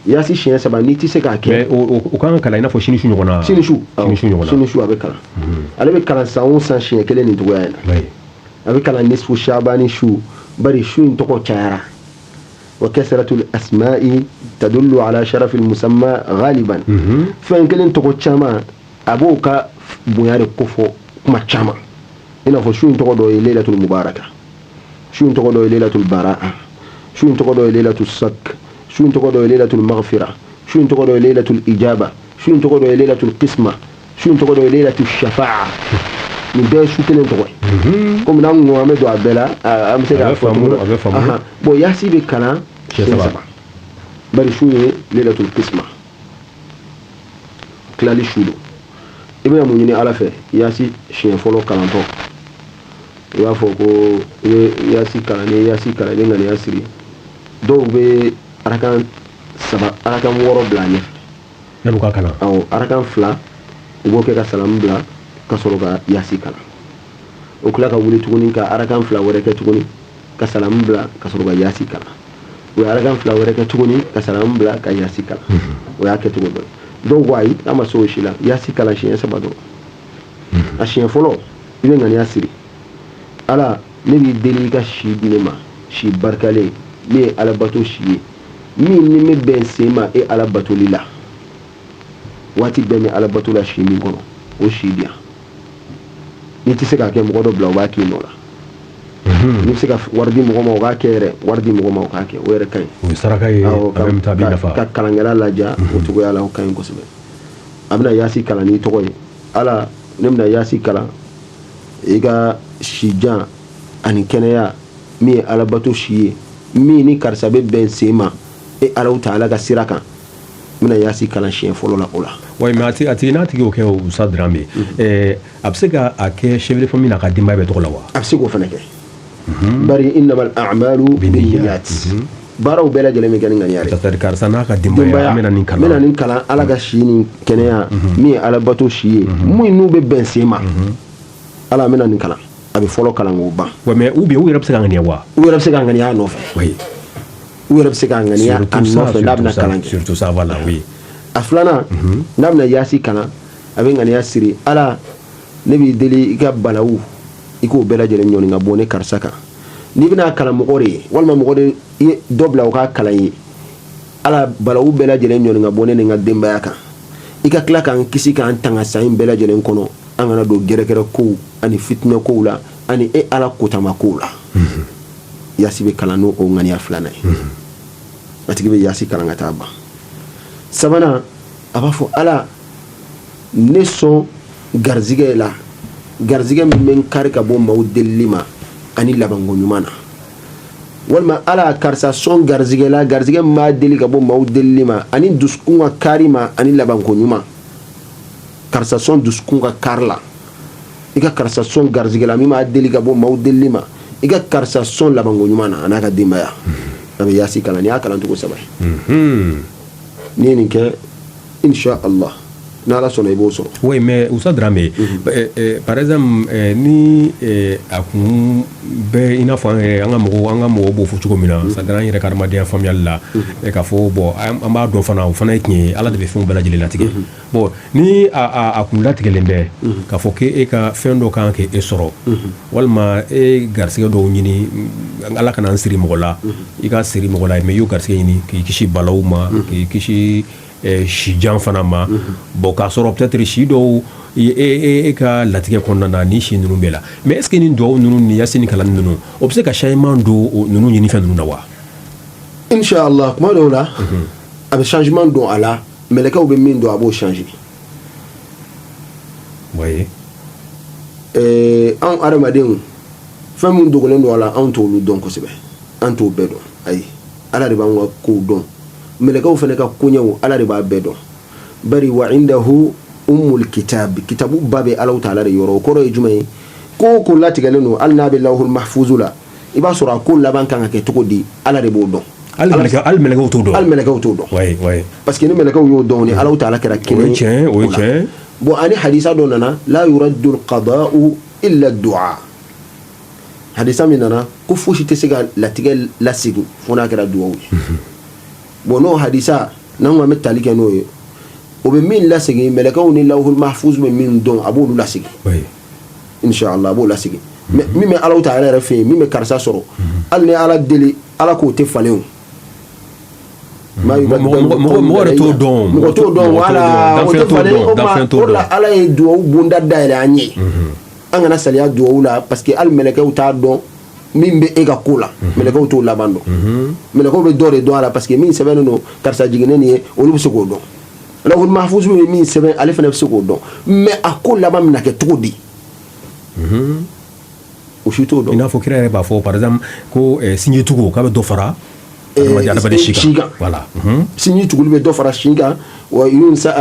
Yasi siɲɛ 3, n'i tɛ se k'a kɛ. Mais o kan ka kalan i n'a fɔ sini su ɲɔgɔn na. Sini su. Sini su ɲɔgɔn na. Sini su a bɛ kalan. Ale bɛ kalan san o san siɲɛ kelen nin cogoya in na. A bɛ kalan nisfu shabani su, bari su in tɔgɔ cayara. Wa kasratul asma'i tadullu ala sharafil musamma ghaliban. Fɛn kelen tɔgɔ caman, a b'o ka bonya de kofɔ kuma caman. I n'a fɔ su in tɔgɔ dɔ ye Laylatul Mubaraka, su in tɔgɔ dɔ ye Laylatul Baraa, su in tɔgɔ dɔ ye Laylatul Sak, su in tɔgɔ dɔ ye Laylatul Maghfira, su in tɔgɔ dɔ ye Laylatul Ijaba, su in tɔgɔ dɔ ye Laylatul Qisma, su in tɔgɔ dɔ ye Laylatul Shafa'a. Nin bɛɛ ye su kelen tɔgɔ ye. Komi n'an ko an bɛ don a bɛɛ la, an bɛ se k'a fɔ cogo a bɛ faamu. Bon, yasi bɛ kalan siɲɛ 3, bari su ye Laylatul Qisma, tilali su don. I bɛna mun ɲini Ala fɛ? Yasi siɲɛ fɔlɔ kalantɔ, i b'a fɔ ko i bɛ yasi kalan, n'i ye yasi kalan, i bɛ ŋaniya siri. Dɔw bɛ arakan 3, arakan 6 bila a ɲɛfɛ. Yan'u ka kalan. Awɔ, arakan 2 u b'o kɛ ka salamu bila ka sɔrɔ ka yasi kalan. O tila ka wuli tuguni ka arakan 2 wɛrɛ kɛ tuguni ka salamu bila ka sɔrɔ ka yasi kalan. U ye arakan 2 wɛrɛ kɛ tuguni ka salamu bila ka yasi kalan. O y'a kɛcogo dɔ ye. Dɔw ko ayi, an ma se o si la, yasi kalan siɲɛ saba dɔrɔn. A siɲɛ fɔlɔ, i bɛ ŋaniya siri: Ala, ne b'i deli, i ka si di ne ma, si barikalen min ye alabato si ye, min ni bɛ bɛn sen ma e Ala batoli la waati bɛɛ, ni alabato la si min kɔnɔ, o si di yan. N'i tɛ se k'a kɛ, mɔgɔ dɔ bila o b'a k'i nɔ la. N'i bɛ se ka wari di mɔgɔ ma o k'a kɛ yɛrɛ, wari di mɔgɔ ma o k'a kɛ, o yɛrɛ ka ɲi. O ye saraka ye, Awɔ, en même temps a b'i nafa. Ka kalankɛla laja o cogoya la, o ka ɲi kosɛbɛ. A bɛna yasi kalan n'i tɔgɔ ye: Ala, ne bɛna yasi kalan i ka si jan ani kɛnɛya min ye alabato si ye, min ni karisa bɛ bɛn sen ma e Alahu taala ka sira kan. N bɛna yasi kalan siɲɛ fɔlɔ la o la. Oui, mais a tigi n'a tigi y'o kɛ, o Ustaz Dramé, a bɛ se ka a kɛ chef de famille n'a ka denbaya bɛɛ tɔgɔ la wa? A bɛ se k'o fana kɛ, bari innamal a'malu binniyat, baaraw bɛɛ lajɛlen bɛ kɛ ni ŋaniya de ye. C'est-à-dire karisa n'a ka denbaya, an bɛna nin n kalan. Bɛna nin kalan Ala ka si ni kɛnɛya min ye alabato si ye, min n'u bɛ bɛn sen ma. Ala, n bɛna nin kalan. A bɛ fɔlɔ kalan k'o ban. Ouais, mais ou bien u yɛrɛ bɛ se ka ŋaniya wa? U yɛrɛ bɛ se ka ŋaniya a nɔfɛ. U yɛrɛ bɛ se ka ŋaniya a Surtout ça, nɔfɛ n'a surtout bɛna ça, kalan kɛ. Surtout ça, voilà, oui. A filanan, n'a bɛna yasi kalan, a bɛ ŋaniya siri: Ala, ne b'i deli, i ka balawu, i k'o bɛɛ lajɛlen ɲɔni ka bɔ ne karisa kan. N'i bɛna kalan mɔgɔ de ye, walima mɔgɔ de i ye dɔ bila o k'a kalan ye: Ala, balawu bɛɛ lajɛlen ɲɔni ka bɔ ne ni n ka denbaya kan. I ka tila k'an kisi, k'an tanga san in bɛɛ lajɛlen kɔnɔ, an kana don gɛrɛgɛrɛ kow ani fitinɛ kow la ani e Ala kotama kow la. Yasi bɛ kalan n'o o ŋaniya filanan ye. A tigi bɛ yasi kalan ka taa ban. Sabanan, a b'a fɔ: Ala, ne sɔn garizigɛ la, garizigɛ min bɛ n kari ka bɔ maaw delili ma ani labanko ɲuman na. Walima Ala, karisa sɔn garizigɛ la, garizigɛ min b'a deli ka bɔ maaw delili ma ani dusukun ka kari ma ani labanko ɲuman. Karisa sɔn dusukun ka kari la, i ka karisa sɔn garizigɛ la min b'a deli ka bɔ maaw delili ma, i ka karisa sɔn labanko ɲuman na a n'a ka denbaya. A bɛ yasi kalan. Nin y'a kalan cogo saba ye. N'i ye nin kɛ, insha Allah, n'Ala sɔnna, i b'o sɔrɔ. Oui, mais Oustaz Dramé, par exemple, ni a kun bɛ i n'a fɔ an yɛrɛ, an ka mɔgɔw b'o fɔ cogo min na, c'est-à-dire an yɛrɛ ka adamadenya faamuyali la, k'a fɔ bon, an b'a dɔn fana, o fana ye tiɲɛ ye, Ala de bɛ fɛnw bɛɛ lajɛlen latigɛ. Bon, ni a kun latigɛlen bɛ k'a fɔ k'e ka fɛn dɔ kan k'e sɔrɔ, walima e garisɛgɛ dɔw ɲini, Ala kana an siri mɔgɔ la, i ka siri mɔgɔ la, mais i y'o garisɛgɛ ɲini k'i kisi balaw ma, k'i kisi sijan fana ma. Bon, k'a sɔrɔ peut-être si dɔw e ka latigɛ kɔnɔna na, ni si ninnu bɛɛ la, mais est ce que ni duwawu ninnu ni yasini kalan ninnu, o bɛ se ka changement don ninnu ɲini fɛn ninnu na wa? Insha Allah, kuma dɔw la a bɛ changement don a la. Mɛlɛkɛw bɛ min don, a b'o changer. Anw adamadenw, fɛn min dogolen don a la, anw t'olu dɔn kosɛbɛ, an t'o bɛɛ dɔn. Ayi, Ala de b'an ka kow dɔn. Mɛlɛkɛw fana ka koɲɛw, Ala de b'a bɛɛ dɔn. Bari wa indahu ummul kitab, kitabu ba bɛ Alahu taala de yɔrɔ. O kɔrɔ ye jumɛn ye? Ko o ko latigɛlen don, hali n'a bɛ lawhul mahfuzu la, i b'a sɔrɔ a ko laban kan ka kɛ cogo di, Ala de b'o dɔn. Hali mɛlɛkɛw t'o dɔn. Hali mɛlɛkɛw t'o dɔn. Oui oui Parce que ni mɛlɛkɛw y'o dɔn, ni Alahu taala kɛra O kelen ye tiɲɛ, o ye o la. tiɲɛ. Bon, ani hadisa dɔ nana: la yuraddu alqada'u illa du'a. Hadisa min nana ko fosi tɛ se ka latigɛ lasegin fo n'a kɛra duwawu ye. Bon, n'o hadisa n'an ko an bɛ tali kɛ n'o ye, o bɛ min lasegin, mɛlɛkɛw ni lawhul mahfuz bɛ min dɔn, a b'olu lasegin. Inshallah, a b'o lasegin. Mais min bɛ Alahu taala yɛrɛ fɛ yen, min bɛ karisa sɔrɔ, hali ni Ala deli, Ala k'o tɛ falen o. Mɔgɔ yɛrɛ t'o dɔn. Mɔgɔ t'o dɔn. Mɔgɔ t'o Wala dɔn. o tɛ Danfɛn t'o falen dɔn, o ma. danfɛn t'o O de la dɔn. Ala ye duwawu bonda dayɛlɛ an ye, an kana saliya duwawu la, parce que hali mɛlɛkɛw t'a dɔn min bɛ e ka ko la. Mɛlɛkɛw t'o laban dɔn. Mɛlɛkɛw bɛ dɔ de dɔn a la, parce que min sɛbɛnnen don, karisa jiginnen nin ye, olu bɛ se k'o dɔn. Lawhul mahfuz bɛ min sɛbɛn, ale fana bɛ se k'o dɔn, mais a ko laban bɛna kɛ cogo di, o si t'o I dɔn. n'a fɔ kira yɛrɛ b'a fɔ, par exemple, ko sinji tugu k'a bɛ dɔ fara adamaden si si kan. kan. Voilà. Sinji tuguli bɛ dɔ fara si kan, wa yunsa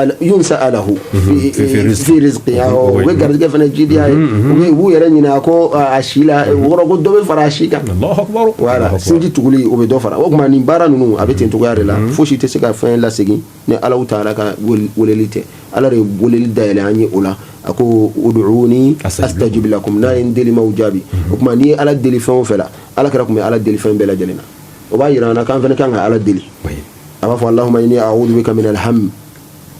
lahu fi fi rizqi. Fi rizqi, awɔ. U bɛ garijɛgɛ fana jidiya ye, u b'u yɛrɛ ɲinɛ a ko a si la, o kɔrɔ ko dɔ bɛ fara a si kan. Allahu akbar. Voilà. Allahu akbar. Sinji tuguli, o bɛ dɔ fara. O tuma nin baara ninnu, a bɛ ten cogoya de la. Fosi tɛ se ka fɛn lasegin ni Alahu taala ka weleli tɛ. Ala de ye weleli dayɛlɛ an ye o la. A ko ud'uni astajib astajib lakum, n'a ye n deli m'aw jaabi. O tuma n'i ye Ala deli fɛn o fɛn la, Ala kɛra tun bɛ Ala deli fɛn bɛɛ lajɛlen na, o b'a yira an na k'an fana kan ka Ala deli. A b'a fɔ: allahumma inni a'udhu bika min alham.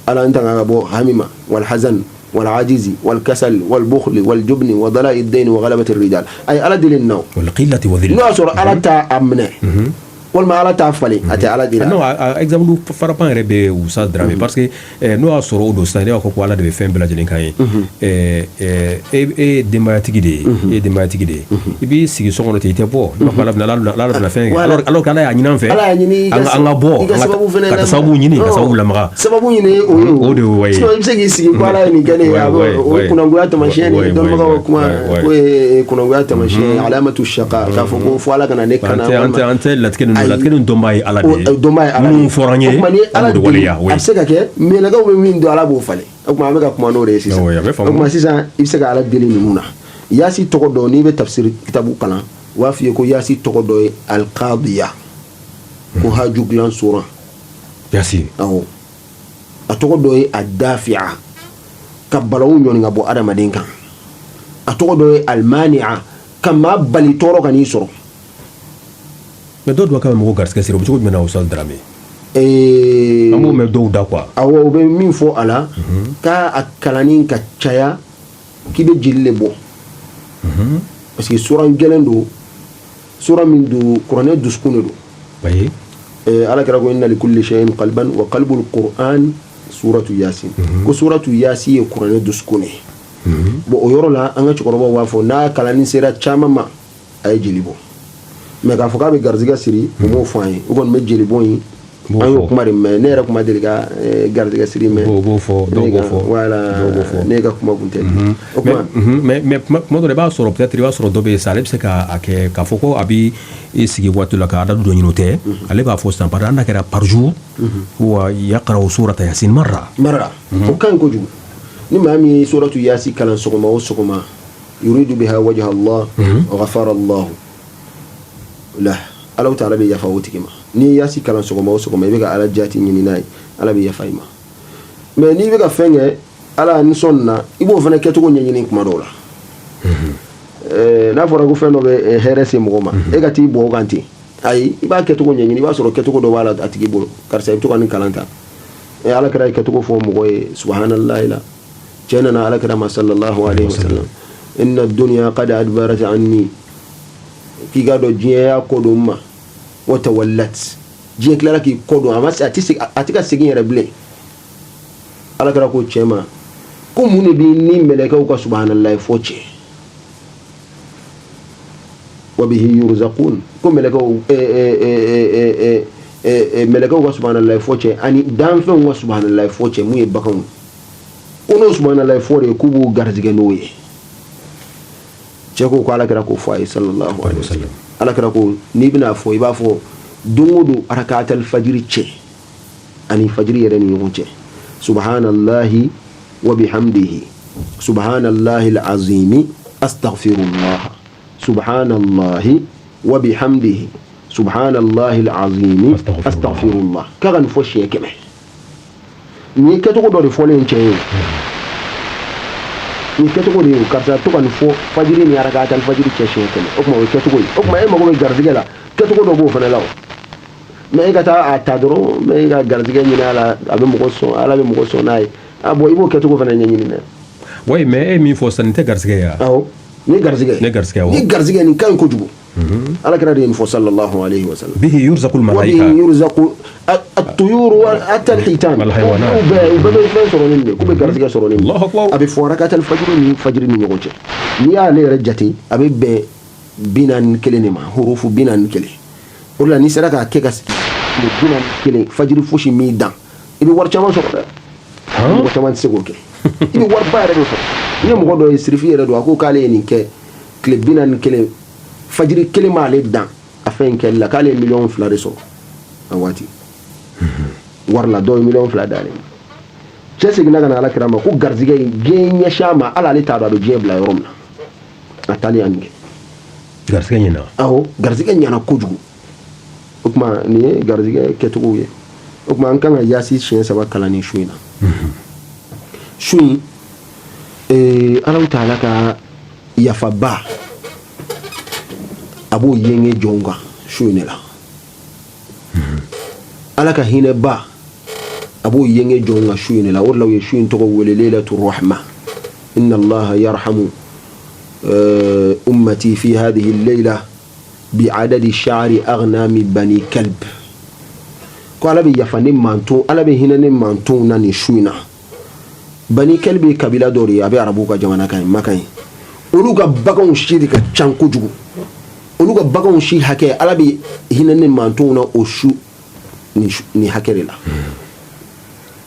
Ala n tanga ka bɔ hami ma, wal hazan wal ajizi wal kasal wal bukhli wal jubni wa dala'i dayn wa ghalabati rijal. A ye Ala deli nin na o. Wal qillati wa dhilli. N'o y'a sɔrɔ Ala t'a a minɛ walima Ala t'a falen, a tɛ Ala deli. Non, exemple frappant yɛrɛ bɛ Usa Dramé, parce que n'o y'a sɔrɔ o don sisan, ne b'a fɔ ko Ala de bɛ fɛn bɛɛ lajɛlen kan ye. E ye denbayatigi de ye, e ye denbayatigi de ye, i b'i sigi so kɔnɔ ten, i tɛ bɔ, i b'a fɔ Ala bɛna fɛn kɛ, alors que Ala y'a ɲini an fɛ, Ala y'a ɲini an ka bɔ, i ka sababu fɛnɛ ka taa sababu ɲini, ka sababu lamaga. Sababu ɲini, o ye o de ye. Sinon i bɛ se k'i sigi ko Ala ye nin kɛ ne ye, a bɛ o ye kunangoya taamasiyɛn de ye. Dɔnnibagaw ka kuma, o ye kunangoya taamasiyɛn ye, alamatu shaqa, k'a fɔ ko fo Ala kana ne kana. An tɛ latigɛ ninnu, latigɛ ninnu dɔnbaa ye Ala de ye. O dɔnbaa ye Ala de ye. Minnu fɔra an ye, O tuma ni an Ala b'o de waleya. deli, a bɛ se ka kɛ mɛlɛkɛw bɛ min dɔn, Ala b'o falen. O tuma an bɛ ka kuma n'o de ye sisan. A bɛ faamu. O tuma sisan i bɛ se ka Ala deli ninnu na. Yasi tɔgɔ dɔ, n'i bɛ tafsiri kitabu kalan, u b'a f'i ye ko yasi tɔgɔ dɔ ye alqadiya, ko haju dilan suran. Yasi. Awɔ, a tɔgɔ dɔ ye adafi'a, ka balawu ɲɔni ka bɔ adamaden kan. A tɔgɔ dɔ ye almani'a, ka maa bali tɔɔrɔ ka n'i sɔrɔ. Mais dɔw dun k'a bɛ mɔgɔ garisɛgɛ siri, o bɛ cogo jumɛn na, Ustaz Dramé? An b'o mɛn dɔw da quoi. Awɔ, u bɛ min fɔ a la, k'a a kalanni ka caya, k'i bɛ jeli le bɔ, parce que suran gɛlɛn don, suran min don, kuranɛ dusukun de don. Ala kira ko inna likulli shay'in qalban wa qalbul qur'an suratu yasin, ko suratu yasin ye kuranɛ dusukun de ye. Bon, o yɔrɔ la, an ka cɛkɔrɔbaw b'a fɔ n'a kalanni sera caman ma, a ye jeli bɔ. Mais k'a fɔ k'a bɛ garizigɛ siri, u m'o fɔ an ye. U kɔni bɛ jeli bɔ in, an y'o kuma de mɛn. Ne yɛrɛ kuma deli ka garizigɛ siri mɛn. O b'o fɔ, dɔw b'o fɔ. Voilà, ne ka kuma kun tɛ o kuma. Mais kuma dɔ la, i b'a sɔrɔ peut-être i b'a sɔrɔ dɔ bɛ yen sa, ale bɛ se k'a kɛ k'a fɔ ko a bɛ i sigi waati la ka adadu dɔ ɲini, o tɛ. Ale b'a fɔ sisan, par exemple, n'a kɛra par jour, wa yaqra'u surata yasin marra. Marra, o ka ɲi kojugu. Ni maa min ye suratu yasi kalan sɔgɔma o sɔgɔma, yuridu biha wajha Allah, ghafara Allah la, Ala taala bɛ yafa o tigi ma. N'i ye yasi kalan sɔgɔma o sɔgɔma, i bɛ ka Ala jati ɲini n'a ye, Ala bɛ yafa i ma. Mais n'i bɛ ka fɛn kɛ Ala ni sɔn na, i b'o fana kɛcogo ɲɛɲini kuma dɔw la. N'a fɔra ko fɛn dɔ bɛ hɛrɛ se mɔgɔ ma, e ka t'i bɔ o kan ten, ayi, i b'a kɛcogo ɲɛɲini. I b'a sɔrɔ kɛcogo dɔ b'a la a tigi bolo. Karisa, i bɛ to ka nin kalan ta. Ala kira ye kɛcogo fɔ mɔgɔ ye subhanallahi la. Cɛ nana Ala kira ma sallallahu alaihi wasallam, inna dunya qad adbarat anni, k'i ka dɔn diɲɛ y'a kɔ don n ma, wa tawallat, diɲɛ tilara k'i kɔ don a ma, a tɛ ka segin yɛrɛ bilen. Ala kira ko cɛ ma ko mun de b'i ni mɛlɛkɛw ka subhanallahi fɔ cɛ? Wa bihi yurzaqun, ko mɛlɛkɛw ka subhanallahi fɔ cɛ ani danfɛnw ka subhanallahi fɔ cɛ, mun ye baganw, ko n'o subhanallahi fɔ de ye, k'u b'u garijɛgɛ n'o ye. Cɛ ko ko Ala kira k'o fɔ a ye sallallahu alaihi wasallam. Ala kira ko n'i bɛna fɔ, i b'a fɔ don o don arakatal fajiri cɛ ani fajiri yɛrɛ ni ɲɔgɔn cɛ, subhanallahi wa bihamdihi subhanallahi alazimi astaghfirullah, subhanallahi wa bihamdihi subhanallahi alazimi astaghfirullah, k'a ka nin fɔ siɲɛ 100. Nin ye kɛcogo dɔ de fɔlen cɛ ye, nin kɛcogo de ye. Karisa, to ka nin fɔ fajiri ni arakatal fajiri cɛ siɲɛ 100. O tuma o ye kɛcogo ye. O tuma e mago bɛ garijɛgɛ la, kɛcogo dɔ b'o fana la. O mais e ka taa a ta dɔrɔn, mais e ka garijɛgɛ ɲini a la, a bɛ mɔgɔ sɔn, Ala bɛ mɔgɔ sɔn n'a ye. A bon, i b'o kɛcogo fana ɲɛɲini dɛ. Oui, mais e min fɔ sisan, nin tɛ garijɛgɛ ye wa? Awɔ, ni garijɛgɛ. Ne garijɛgɛ, awɔ. Ni garijɛgɛ, nin ka ɲi kojugu. Ala kira de ye nin fɔ sallallahu alaihi wa sallam. Bihi yurzaqul malaika. Wa bihi yurzaqu at-tuyur wa hatta al-hitan. Wal haywanat. U bɛɛ bɛ fɛn sɔrɔ nin de, k'u bɛ garijɛgɛ sɔrɔ nin de. Allahu akbar. A bɛ fɔ rakatal fajiri ni fajiri ni ɲɔgɔn cɛ. N'i y'ale yɛrɛ jate, a bɛ bɛn 41 de ma, hurufu 41. O de la n'i sera k'a kɛ ka sigi tile 41, fajiri fosi m'i dan, i bɛ wari caman sɔrɔ dɛ. Mɔgɔ caman tɛ se k'o kɛ. I bɛ wariba yɛrɛ de sɔrɔ. N ye mɔgɔ dɔ ye, sirifi yɛrɛ don, a ko k'ale ye nin kɛ tile 41, fajiri kelen m'ale dan a fɛn in kɛli la, k'ale ye miliyɔn 2 de sɔrɔ a waati wari la. Dɔw ye miliyɔn 2 d'ale ma. Cɛ seginna ka na Ala kira ma ko garijɛgɛ in, diɲɛ ɲɛsin a ma, hali ale t'a dɔn a bɛ diɲɛ bila yɔrɔ min na, a taalen yan nin kɛ. Garijɛgɛ ɲɛna. Awɔ, garijɛgɛ ɲɛna kojugu. O tuma nin ye garijɛgɛ kɛcogow ye. O tuma an kan ka yasi siɲɛ 3 kalan nin su in na. Su in, Alahu taala ka yafaba, a b'o yenge jɔnw kan su in de la. Ala ka hinɛba, A b'o yenge jɔn ka su in de la. O de la u ye su in tɔgɔ wele leilatu rahma. Inna allaha yarhamu ummati fi hadhihi leila bi adadi sha'ri aghnami bani kalb. Ko Ala bɛ yafa ne manton, Ala bɛ hinɛ ne mantonw na nin su in na. Bani kalb ye kabila dɔ de ye, a bɛ arabuw ka jamana kan yen, Maka yen. Olu ka baganw si de ka ca kojugu. Olu ka baganw si hakɛ, Ala bɛ hinɛ ne mantonw na o su nin hakɛ de la.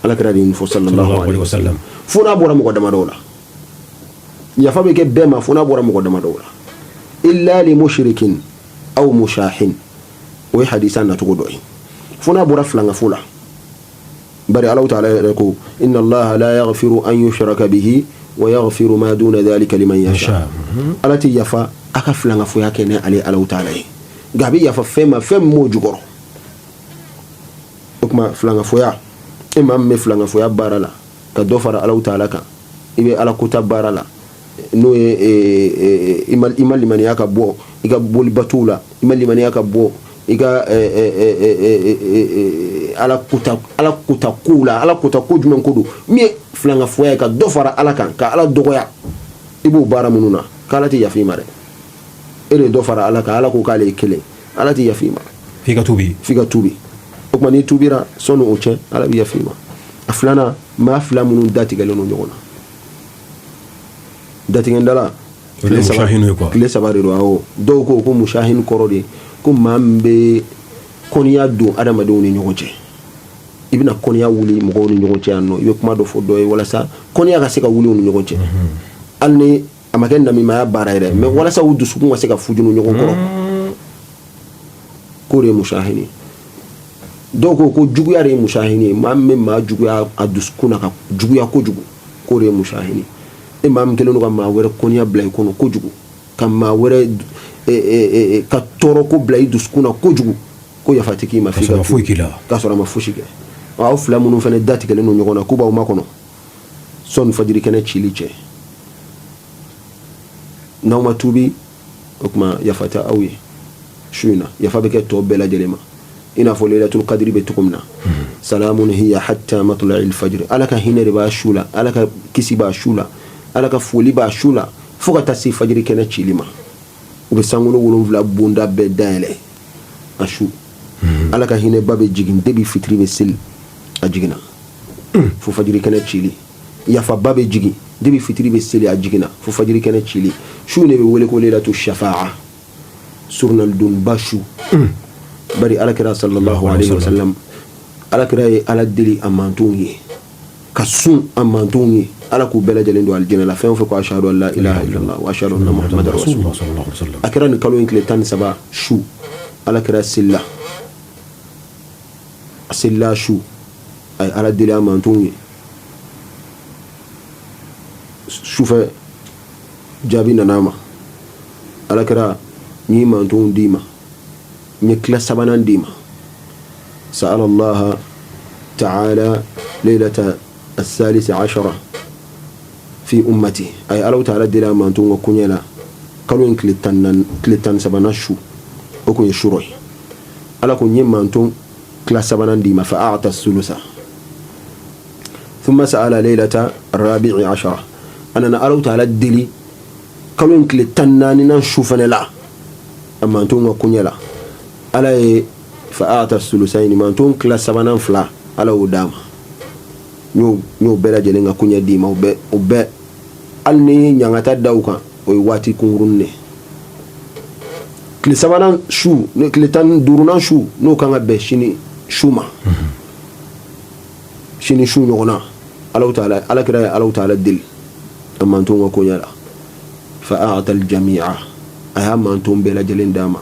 Ala kira de ye nin fɔ sallallahu alaihi wasallam. Fo n'a bɔra mɔgɔ damadɔw la, yafa bɛ kɛ bɛɛ ma, fo n'a bɔra mɔgɔ damadɔw la. Illa li mushrikin aw mushahin, o ye hadisa nacogo dɔ ye. Fo n'a bɔra filankafo la. Bari Ala taala yɛrɛ ko inna allaha la yaghfiru an yushraka bihi wa yaghfiru ma duna dhalika liman yasha. Ala tɛ yafa a ka filankafoya kɛ ni ale Ala taala ye, nka a bɛ yafa fɛn ma, fɛn min b'o jukɔrɔ. O tuma filankafoya, e maa min bɛ filankafoya baara la ka dɔ fara Ala taala kan, i bɛ Ala kota baara la, n'o ye i ma limaniya ka bɔ i ka bolibatow la, i ma limaniya ka bɔ i ka Ala kota, Ala kota kow la. Ala kota ko jumɛn ko don? Min ye filankafoya ye, ka dɔ fara Ala kan, ka Ala dɔgɔya, i b'o baara minnu na, k'Ala tɛ yafa i ma dɛ. E de ye dɔ fara Ala kan, Ala ko k'ale ye kelen, Ala tɛ yafa i ma. F'i ka tubi. F'i ka tubi. O tuma n'i tubira sɔnni o cɛ, Ala bɛ yafa i ma. A filanan, maa fila minnu datigɛlen don ɲɔgɔn na, datigɛndala tile saba de don. Awɔ, dɔw ko ko mushahin kɔrɔ de ko maa min bɛ kɔniya don adamadenw ni ɲɔgɔn cɛ. I bɛna kɔniya wuli mɔgɔw ni ɲɔgɔn cɛ yan nɔ, i bɛ kuma dɔ fɔ dɔ ye walasa kɔniya ka se ka wuli u ni ɲɔgɔn cɛ, hali ni a ma kɛ namimaya baara yɛrɛ, mais walasa u dusukun ka se ka fujunu ɲɔgɔn kɔrɔ, k'o de ye mushahin ye. Dɔw ko ko juguya de ye mushahin ye. Maa min bɛ maa juguya a dusukun na, ka juguya kojugu, k'o de ye mushahin ye. E maa min kɛlen don ka maa wɛrɛ kɔniya bila i kɔnɔ kojugu, ka maa wɛrɛ ka tɔɔrɔ ko bila i dusukun na kojugu, ko yafa tɛ k'i ma f'i ka foyi k'i la. K'a sɔrɔ a ma fosi kɛ. Aw fila minnu fana datigɛlen don ɲɔgɔn na, k'u b'aw makɔnɔ sɔnni fajiri kɛnɛ cili cɛ, n'aw ma tuubi, o tuma yafa tɛ aw ye su in na. Yafa bɛ kɛ tɔ bɛɛ lajɛlen ma, i n'a fɔ lailatul qadri bɛ cogo min na. Salamun hiya hatta matla'il fajr. Ala ka hinɛ de b'a su la, Ala ka kisi b'a su la, Ala ka foli b'a su la, fo ka taa se fajiri kɛnɛ cili ma. U bɛ sankolo 7 bonda bɛɛ dayɛlɛ a su. Ala ka hinɛba bɛ jigin depuis fitiri bɛ seli, a jiginna fo fajiri kɛnɛ cili. Yafaba bɛ jigin depuis fitiri bɛ seli, a jiginna fo fajiri kɛnɛ cili. Su in de bɛ wele ko lailatu shafa'a, surunalidonba su. Bari alakira sallallahu alaihi wasallam, alakira ye Ala deli a mantonw ye, ka sun a mantonw ye, Ala k'u bɛɛ lajɛlen don alijinɛ la, fɛn o fɛn ko ashhadu an la ilaha illallah wa ashhadu anna muhammadar rasulullah. A kɛra nin kalo in tile 13 su, alakira selila, a selila su, a ye Ala deli a mantonw ye. Sufɛ jaabi nana a ma. Alakira, n y'i mantonw d'i ma, n ye tila sabanan d'i ma. Sa'ala Allah ta'ala laylata as-salis ashara fi ummati. A ye Ala ta'ala deli a mantonw ka koɲɛ la kalo in tile 13nan su, o kun ye surɔ ye. Ala ko n ye manton tila sabanan d'i ma. Fa a'ta sulusa thumma sa'ala laylata rabi'i ashara. A nana Ala ta'ala deli kalo in tile 14nan su fana la a mantonw ka koɲɛ la. Ala ye fa a'ta sulusaini, manton tila sabanan fila, Ala y'o d'a ma. N y'o bɛɛ lajɛlen ka koɲɛ d'i ma. O bɛɛ, hali ni ye ɲangata da u kan, o ye waati kunkurunnin de ye. Tile sabanan su, tile 15nan su, n'o kan ka bɛn sini su ma, sini su ɲɔgɔnna, Ala ta'ala, alakira ye Ala ta'ala deli a mantonw ka koɲɛ la. Fa a'ta al-jami'a, a y'a manton bɛɛ lajɛlen d'a ma,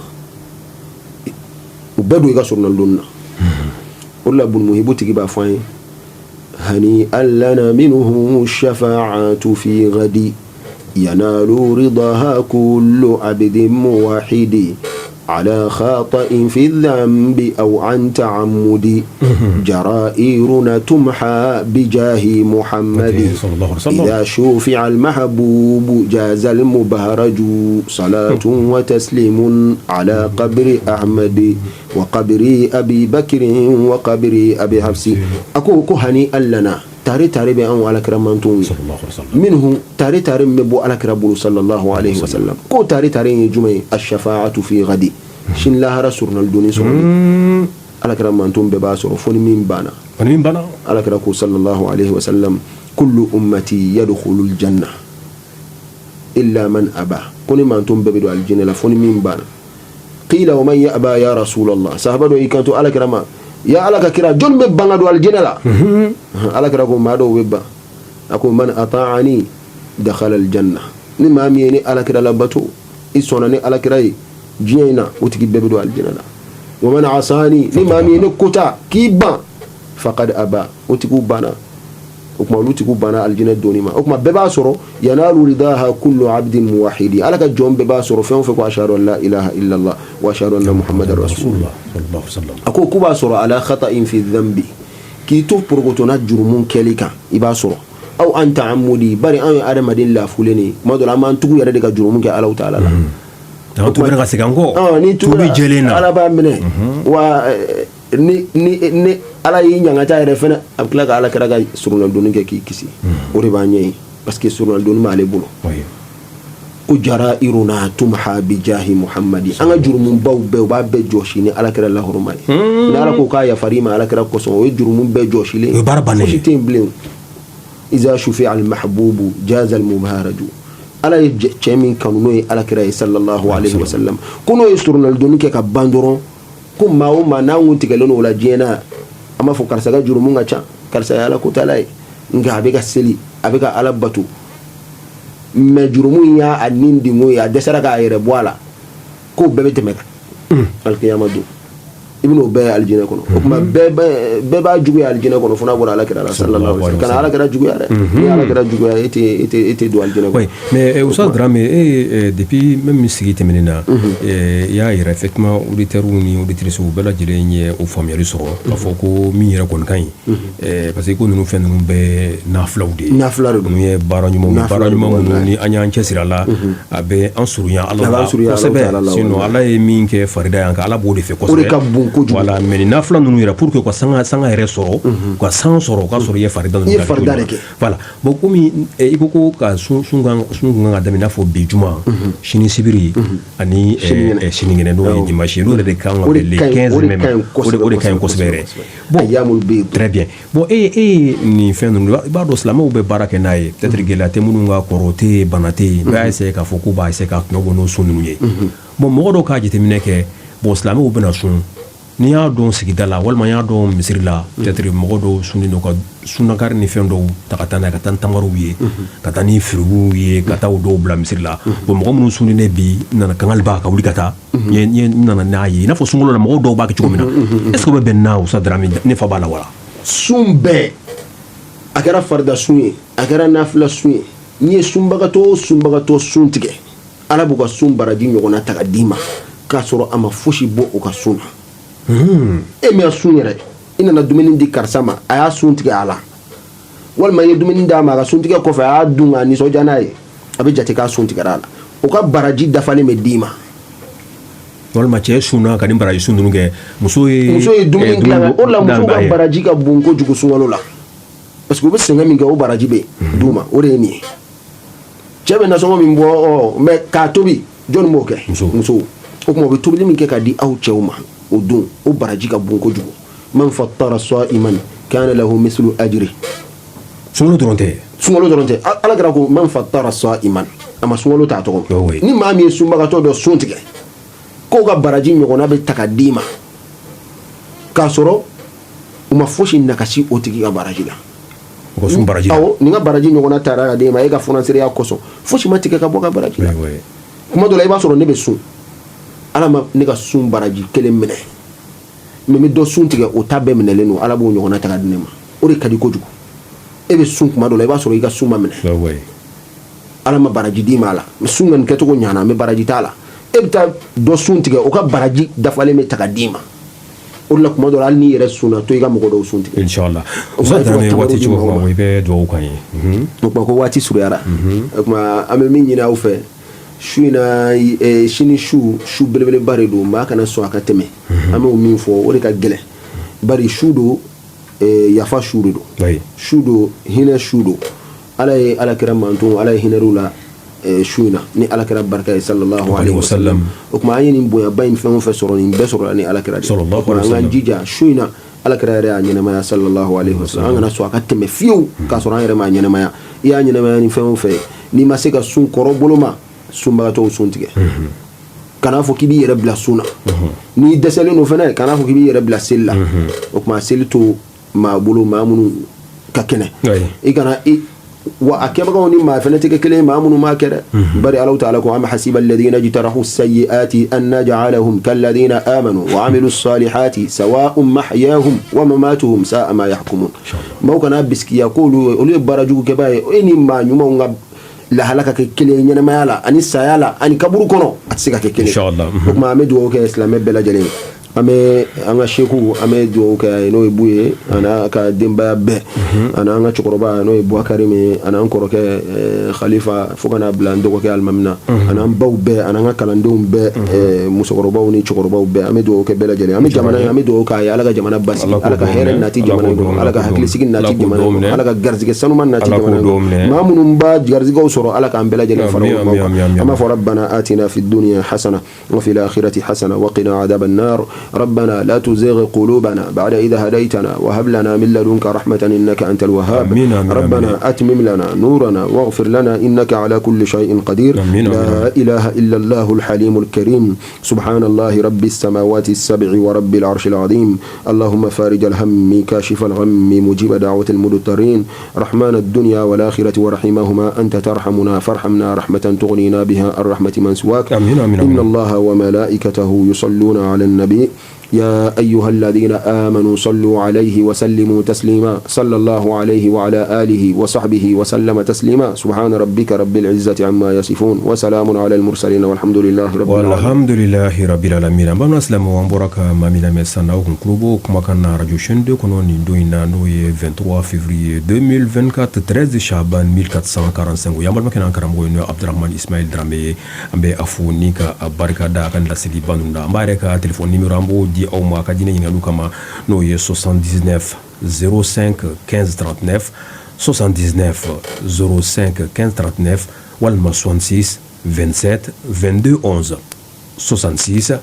u bɛɛ don i ka surunalidonni na. O de la Bun Muhibu tigi b'a fɔ an ye: hani lana minhum shafa'atu fi ghadi yanalu ridaha kullu abdin muwahidi. على خطأ في الذنب أو عن تعمد جرائرنا تمحى بجاه محمد إذا شفع المحبوب جاز المبهرج صلاة وتسليم على قبر أحمد وقبر أبي بكر وقبر أبي حفص a ko ko هنيئا لنا tare tare bɛ anw alakira mantɔnw ye minhu tare tare min bɛ bɔ alakira bolo صلى الله عليه وسلم ko tare tare ye jumɛn ye الشفاعة في الغد sini lahara surunalidonni sɔrɔ alakira mantɔn bɛɛ b'a sɔrɔ fo ni min banna alakira ko صلى الله عليه وسلم كل أمتي يدخل الجنة إلا من أبى ko ne mantɔn bɛɛ bɛ don alijinɛ la fo ni min banna قيل ومن يأبى يا رسول الله sahaba dɔ y'i kanto alakira ma ya ala ka kira jɔn bɛ ban ka don alijinɛ la alakira ko maa dɔw bɛ ban a ko من أطاعني دخل الجنة ni maa min ye ne alakira labato i sɔnna ne alakira ye diɲɛ in na o tigi bɛɛ bɛ don alijinɛ la ومن عصاني ni maa min ye ne kota k'i ban فقد أبى o tigiw banna o tuma olu tigiw banna alijinɛ donni ma o tuma bɛɛ b'a sɔrɔ ينال رضاها كل عبد موحد ala ka jɔn bɛɛ b'a sɔrɔ fɛn o fɛn ko أشهد أن لا إله إلا الله وأشهد أن محمدا رسول الله a ko k'u b'a sɔrɔ على خطأ في الذنب k'i to porogotona jurumu kɛli kan i b'a sɔrɔ أو عن تعمد bari anw ye adamaden lafulen de ye tuma dɔ la an b'an tugu yɛrɛ de ka jurumu kɛ Alahu taala la an tubira ka segin an kɔ ni tubi jɛlen na ala b'a minɛ wa ni ala y'i ɲangata yɛrɛ fɛnɛ a bɛ tila ka ala kira ka surunalidonni kɛ k'i kisi o de b'an ɲɛ ye parce que surunalidonni b'ale bolo ko جرائرنا تمحى بجاه محمد an ka jurumubaw bɛɛ u b'a bɛɛ jɔsi ni ala kira lahɔrɔma ye ni ala ko k'a yafar'i ma ala kira kosɔn o ye jurumu bɛɛ jɔsilen o ye baara bannen fosi tɛ yen bilen إذا شفع المحبوب جاز المبهرج ala ye cɛ min kanu n'o ye ala kira ye صلى الله عليه وسلم ko n'o ye surunalidonni kɛ ka ban dɔrɔn ko maa o maa n'an kun tigɛlen don o la diɲɛ na an b'a fɔ karisa ka jurumu ka ca karisa ye ala kotala ye nka a bɛ ka seli a bɛ ka ala bato mais jurumu in y'a nin dingo ye a dɛsɛra k'a yɛrɛ bɔ a la k'o bɛɛ bɛ tɛmɛ kan alikiyama don i bɛn'o bɛɛ ye alijinɛ kɔnɔ o tuma bɛɛ b'a juguya alijinɛ kɔnɔ fo n'a bɔra ala kira la صلى الله عليه وسلم kana ala kira juguya dɛ n'i ye ala kira juguya e tɛ don alijinɛ kɔnɔ. Oui, mais Oustaz Dramé e depuis même sigi tɛmɛnen na i y'a yira effectivement auditeurs ni auditrices u bɛɛ lajɛlen ye o faamuyali sɔrɔ k'a fɔ ko min yɛrɛ kɔni ka ɲi parce que ko ninnu fɛn ninnu bɛɛ nafilaw de ye. Nafila de don. Ninnu ye baara ɲumanw ye, baara ɲuman minnu ni an y'an cɛsiri a la a bɛ an surunya Ala la kosɛbɛ, sinon Ala ye min kɛ farida ye an kan Ala b'o de fɛ kosɛbɛ. O de ka bon kojugu. Voilà, mais nin nafila ninnu yɛrɛ pour que ka sanga yɛrɛ sɔrɔ, ka san sɔrɔ o ka sɔrɔ i ye farida ninnu i ye farida de kɛ. Voilà, bon komi i ko ko ka sun sun kan sun kan ka daminɛ i n'a fɔ bi juma, sini sibiri ani sinikɛnɛ n'o ye dimanche ye, n'o yɛrɛ de kan ka bɛn le 15 mai ma, o de ka ɲi kosɛbɛ yɛrɛ. Bon, très bien. Bon e ye nin fɛn ninnu i b'a dɔn silamɛw bɛ baara kɛ n'a ye, peut-être gɛlɛya tɛ minnu ka kɔrɔ tɛ yen, bana tɛ yen, bɛɛ y'a essayer k'a fɔ k'u b'a essayer ka tɔnɔ bɔ n'o sun ninnu ye. Bon mɔgɔ dɔw k'a jateminɛ kɛ, bon silamɛw bɛna sun, n'i y'a dɔn sigida la walima i y'a dɔn misiri la, peut-être mɔgɔ dɔw sunnen don ka sunnakari ni fɛn dɔw ta ka taa n'a ye, ka taa ni tamariw ye, ka taa ni firigow ye, ka taa o dɔw bila misiri la. Bon mɔgɔ minnu sunnen bi nana kangaliba ka wuli ka taa n nana n'a ye i n'a fɔ sunkalo la mɔgɔw dɔw b'a kɛ cogo min na, est ce que o bɛ bɛn n'a Oustaz Dramé ne fa b'a la wa? Sun bɛɛ, a kɛra farida sun ye, a kɛra nafila sun ye, n'i ye sunbagatɔ o sunbagatɔ sun tigɛ, ala b'u ka sun baraji ɲɔgɔnna ta ka d'i ma k'a sɔrɔ a ma fosi bɔ o ka sun na. E min sun yɛrɛ, i nana dumuni di karisa ma, a y'a sun tigɛ a la, walima i ye dumuni d'a ma, a ka sun tigɛ kɔfɛ a y'a dun k'a nisɔndiya n'a ye, a bɛ jate k'a sun tigɛra a la, o ka baraji dafalen bɛ d'i ma. Walima cɛ sunna ka ni baraji sun ninnu kɛ, muso ye muso ye dumuni dilan, o de la musow ka baraji ka bon kojugu sunkalo la, parce que u bɛ sɛgɛn min kɛ, o baraji bɛ d'u ma. O de ye nin ye, cɛ bɛ nasɔngɔ min bɔ ɔ mais k'a tobi, jɔnni b'o kɛ? Muso. O tuma u bɛ tobili min kɛ ka di aw cɛw ma o don, o baraji ka bon kojugu. من فطر صائما كان له مثل أجره. Sunkalo dɔrɔn tɛ. Sunkalo dɔrɔn tɛ. Ala kɛra ko من فطر صائما, a ma sunkalo ta tɔgɔ. Ni maa min ye sunbagatɔ dɔ sun tigɛ, k'o ka baraji ɲɔgɔnna bɛ ta ka d'i ma k'a sɔrɔ u ma fosi nakasi o tigi ka baraji la. O ka sun baraji. Awɔ, nin ka baraji ɲɔgɔnna taara ka d'e ma, e ka furansereya kosɔn, fosi ma tigɛ ka bɔ ka baraji la. Kuma dɔ la i b'a sɔrɔ ne bɛ sun, ala ma ne ka sun baraji kelen minɛ, mais n bɛ dɔ sun tigɛ, o ta bɛɛ minɛlen don, ala b'o ɲɔgɔnna ta ka di ne ma. O de ka di kojugu. E bɛ sun kuma dɔ la, i b'a sɔrɔ i ka sun ma minɛ, ala ma baraji d'i ma a la, mais sun kɔni kɛcogo ɲana, mais baraji t'a la. E bɛ taa dɔ sun tigɛ, o ka baraji dafalen bɛ ta ka d'i ma. O de la, tuma dɔ la, hali n'i yɛrɛ sunna to, i ka mɔgɔ dɔw sun tigɛ. Inshallah. Ustaz Dramé, waati cogo ma, i bɛ dugawu k'an ye. O tuma ko waati surunyara. O tuma an bɛ min ɲini aw fɛ su in na, sini su, su belebeleba de don. Maa kana sɔn a ka tɛmɛ. An b'o min fɔ, o de ka gɛlɛn, bari su don, yafa su de don, su don, hinɛ su don. Ala ye ala kira manton, Ala ye hinɛr'u la su in na ni ala kira barika ye, sallallahu alaihi wasallam. O tuma an ye nin bonyaba in fɛn o fɛn sɔrɔ, nin bɛɛ sɔrɔla ni ala kira de ye. O tuma an k'an jija su in na. Ala kira yɛrɛ y'a ɲɛnamaya, sallallahu alaihi wasallam. An kana sɔn a ka tɛmɛ fiyewu k'a sɔrɔ an yɛrɛ m'a ɲɛnamaya. I y'a ɲɛnamaya ni fɛn o fɛn ye, n'i ma se ka sun kɔrɔ bolo ma, sunbagatɔw sun tigɛ. Kan'a fɔ k'i b'i yɛrɛ bila sun na. N'i dɛsɛlen don fɛnɛ, kan'a fɔ k'i b'i yɛrɛ bila seli la. O tuma seli to maa bolo, maa minnu ka kɛnɛ. I kana i wa a kɛbagaw ni maa fɛnɛ tɛ kɛ kelen ye, maa minnu m'a kɛ dɛ. Bari Alahu taala ko: am hasiba alladhina ijtarahu sayyiati an naj'alahum kalladhina amanu wa amilu salihati sawa'un mahyahum wa mamatuhum sa'a ma yahkumun. Maaw kana bisikiya k'olu olu ye baara jugu kɛbaa ye, e ni maa ɲumanw ka lahala ka kɛ kelen ye ɲɛnamaya la ani saya la ani kaburu kɔnɔ, a tɛ se ka kɛ kelen. O tuma an bɛ dugawu kɛ silamɛ bɛɛ lajɛlen ye. An bɛ an ka seku, an bɛ dugawu kɛ a ye, n'o ye Bu ye, a n'a ka denbaya bɛɛ, a n'an ka cɛkɔrɔba, n'o ye Buwakari ye, a n'an kɔrɔkɛ Khalifa, fo ka n'a bila an dɔgɔkɛ Alimami na, a n'an baw bɛɛ, a n'an ka kalandenw bɛɛ, musokɔrɔbaw ni cɛkɔrɔbaw bɛɛ. An bɛ dugawu kɛ bɛɛ lajɛlen. An bɛ jamana, an bɛ dugawu k'a ye, Ala ka jamana basigi, Ala ka hɛrɛ nati jamana in kɔnɔ, Ala ka hakilisigi nati jamana in kɔnɔ, Ala ka garijɛgɛ sanuman nati jamana in kɔnɔ. Maa minnu b'a garijɛgɛw sɔrɔ, Ala k'an bɛɛ lajɛlen fara o maaw kan. An b'a fɔ: rabbana atina fid dunya hasana وفي الآخرة حسنة وقنا عذاب النار. ربنا لا تزغ قلوبنا بعد إذا هديتنا وهب لنا من لدنك رحمة إنك أنت الوهاب. آمين آمين. ربنا أتمم لنا نورنا واغفر لنا إنك على كل شيء قدير. آمين. لا إله إلا الله الحليم الكريم. سبحان الله رب السماوات السبع ورب العرش العظيم. اللهم فارج الهم، كاشف الغم، مجيب دعوة المضطرين، رحمن الدنيا والآخرة ورحيمهما، أنت ترحمنا فارحمنا رحمة تغنينا بها عن رحمة من سواك. آمين آمين. إن الله وملائكته يصلون على النبي، يا أيها الذين آمنوا صلوا عليه وسلموا تسليما. صلى الله عليه وعلى آله وصحبه وسلم تسليما. سبحان ربك رب العزة عما يصفون وسلام على المرسلين والحمد لله رب العالمين. Alhamdulilahi rabbil alamin. An balima silamɛw, an bɔra ka maa min lamɛn sisan, aw kun tulo b'o kumakan na radio chaîne 2 kɔnɔ nin don in na, n'o ye 23 février 2024, 13 Chaban 1445. O y'an balimakɛ n'an karamɔgɔ ye, n'o ye Abdurahman Ismail Dramé ye. An bɛ a fo ni ka a barika da a ka nin laseliba ninnu na. An b'a yɛrɛ ka téléphone numéro, an b'o di aw ma a ka diinɛ ɲininkaliw kama, n'o ye 79 05 15 39, 79 05 15 39, walima 66 27 22 11, 66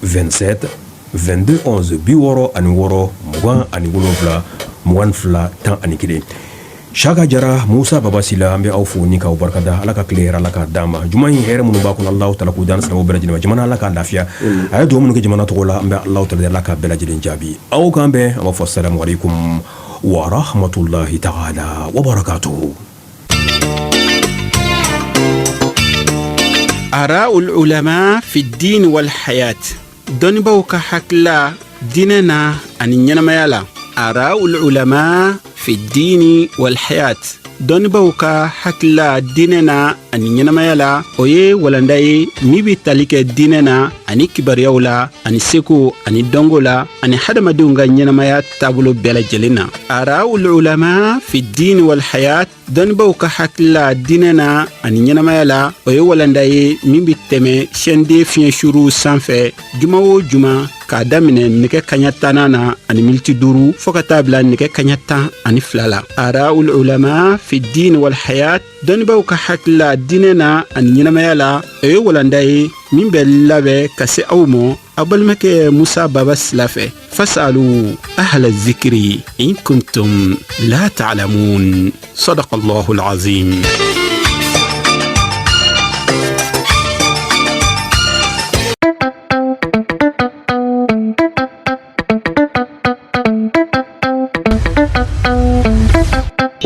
27 22 11, 66 27 22 11. Saka Jara, Musa Babasila, an bɛ aw fo ni k'aw barikada. Ala ka tile hɛrɛ, Ala k'a d'an ma. Juma in hɛrɛ minnu b'a kɔnɔ, Alahu taala k'o d'an silamɛw bɛɛ lajɛlen ma. Jamana, Ala k'a lafiya. A ye dugawu minnu kɛ jamana tɔgɔ la, an bɛ Alahu taala Ala k'a bɛɛ lajɛlen jaabi. Aw k'an bɛn. An b'a fɔ salamu aleykum wa rahmatulahi taala wa barakatuhu. Ara'ul ulama fi din wal hayat, dɔnnibaw ka hakilila diinɛ na ani ɲɛnamaya la. Ara'ul ulama fi dini wal hayat, dɔnnibaw ka hakilila diinɛ na ani ɲɛnamaya la, o ye walanda ye min bɛ tali kɛ diinɛ na ani kibaruyaw la ani seko ani dɔnko la ani hadamadenw ka ɲɛnamaya taabolo bɛɛ lajɛlen na. Ara'ul ulama fi dini wal hayat, dɔnnibaw ka hakilila diinɛ na ani ɲɛnamaya la, o ye walanda ye min bɛ tɛmɛ chaîne 2 fiɲɛ suruw sanfɛ juma o juma, k'a daminɛ nɛgɛ kaɲa tannan na ani miniti 5 fɔɔ ka taa bila nɛgɛ kaɲa 12 la. Ara'ul ulama fi din wal hayat, dɔnnibaw ka hakilila diinɛ na ani ɲɛnamaya la, o ye walanda ye min bɛ labɛn ka se aw ma aw balimakɛ Musa Baba Sila fɛ. Fasalu ahla zikiri in kuntum la ta'lamun. Sadaqa Allahu alazim.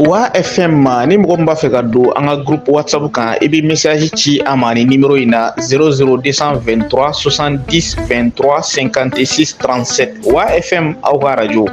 Wa FM ma, ni mɔgɔ min b'a fɛ ka don an ka groupe WhatsApp kan, i bɛ message ci an ma ni numéro in na: 00223 70 23 56 37. Wa FM, aw ka radio.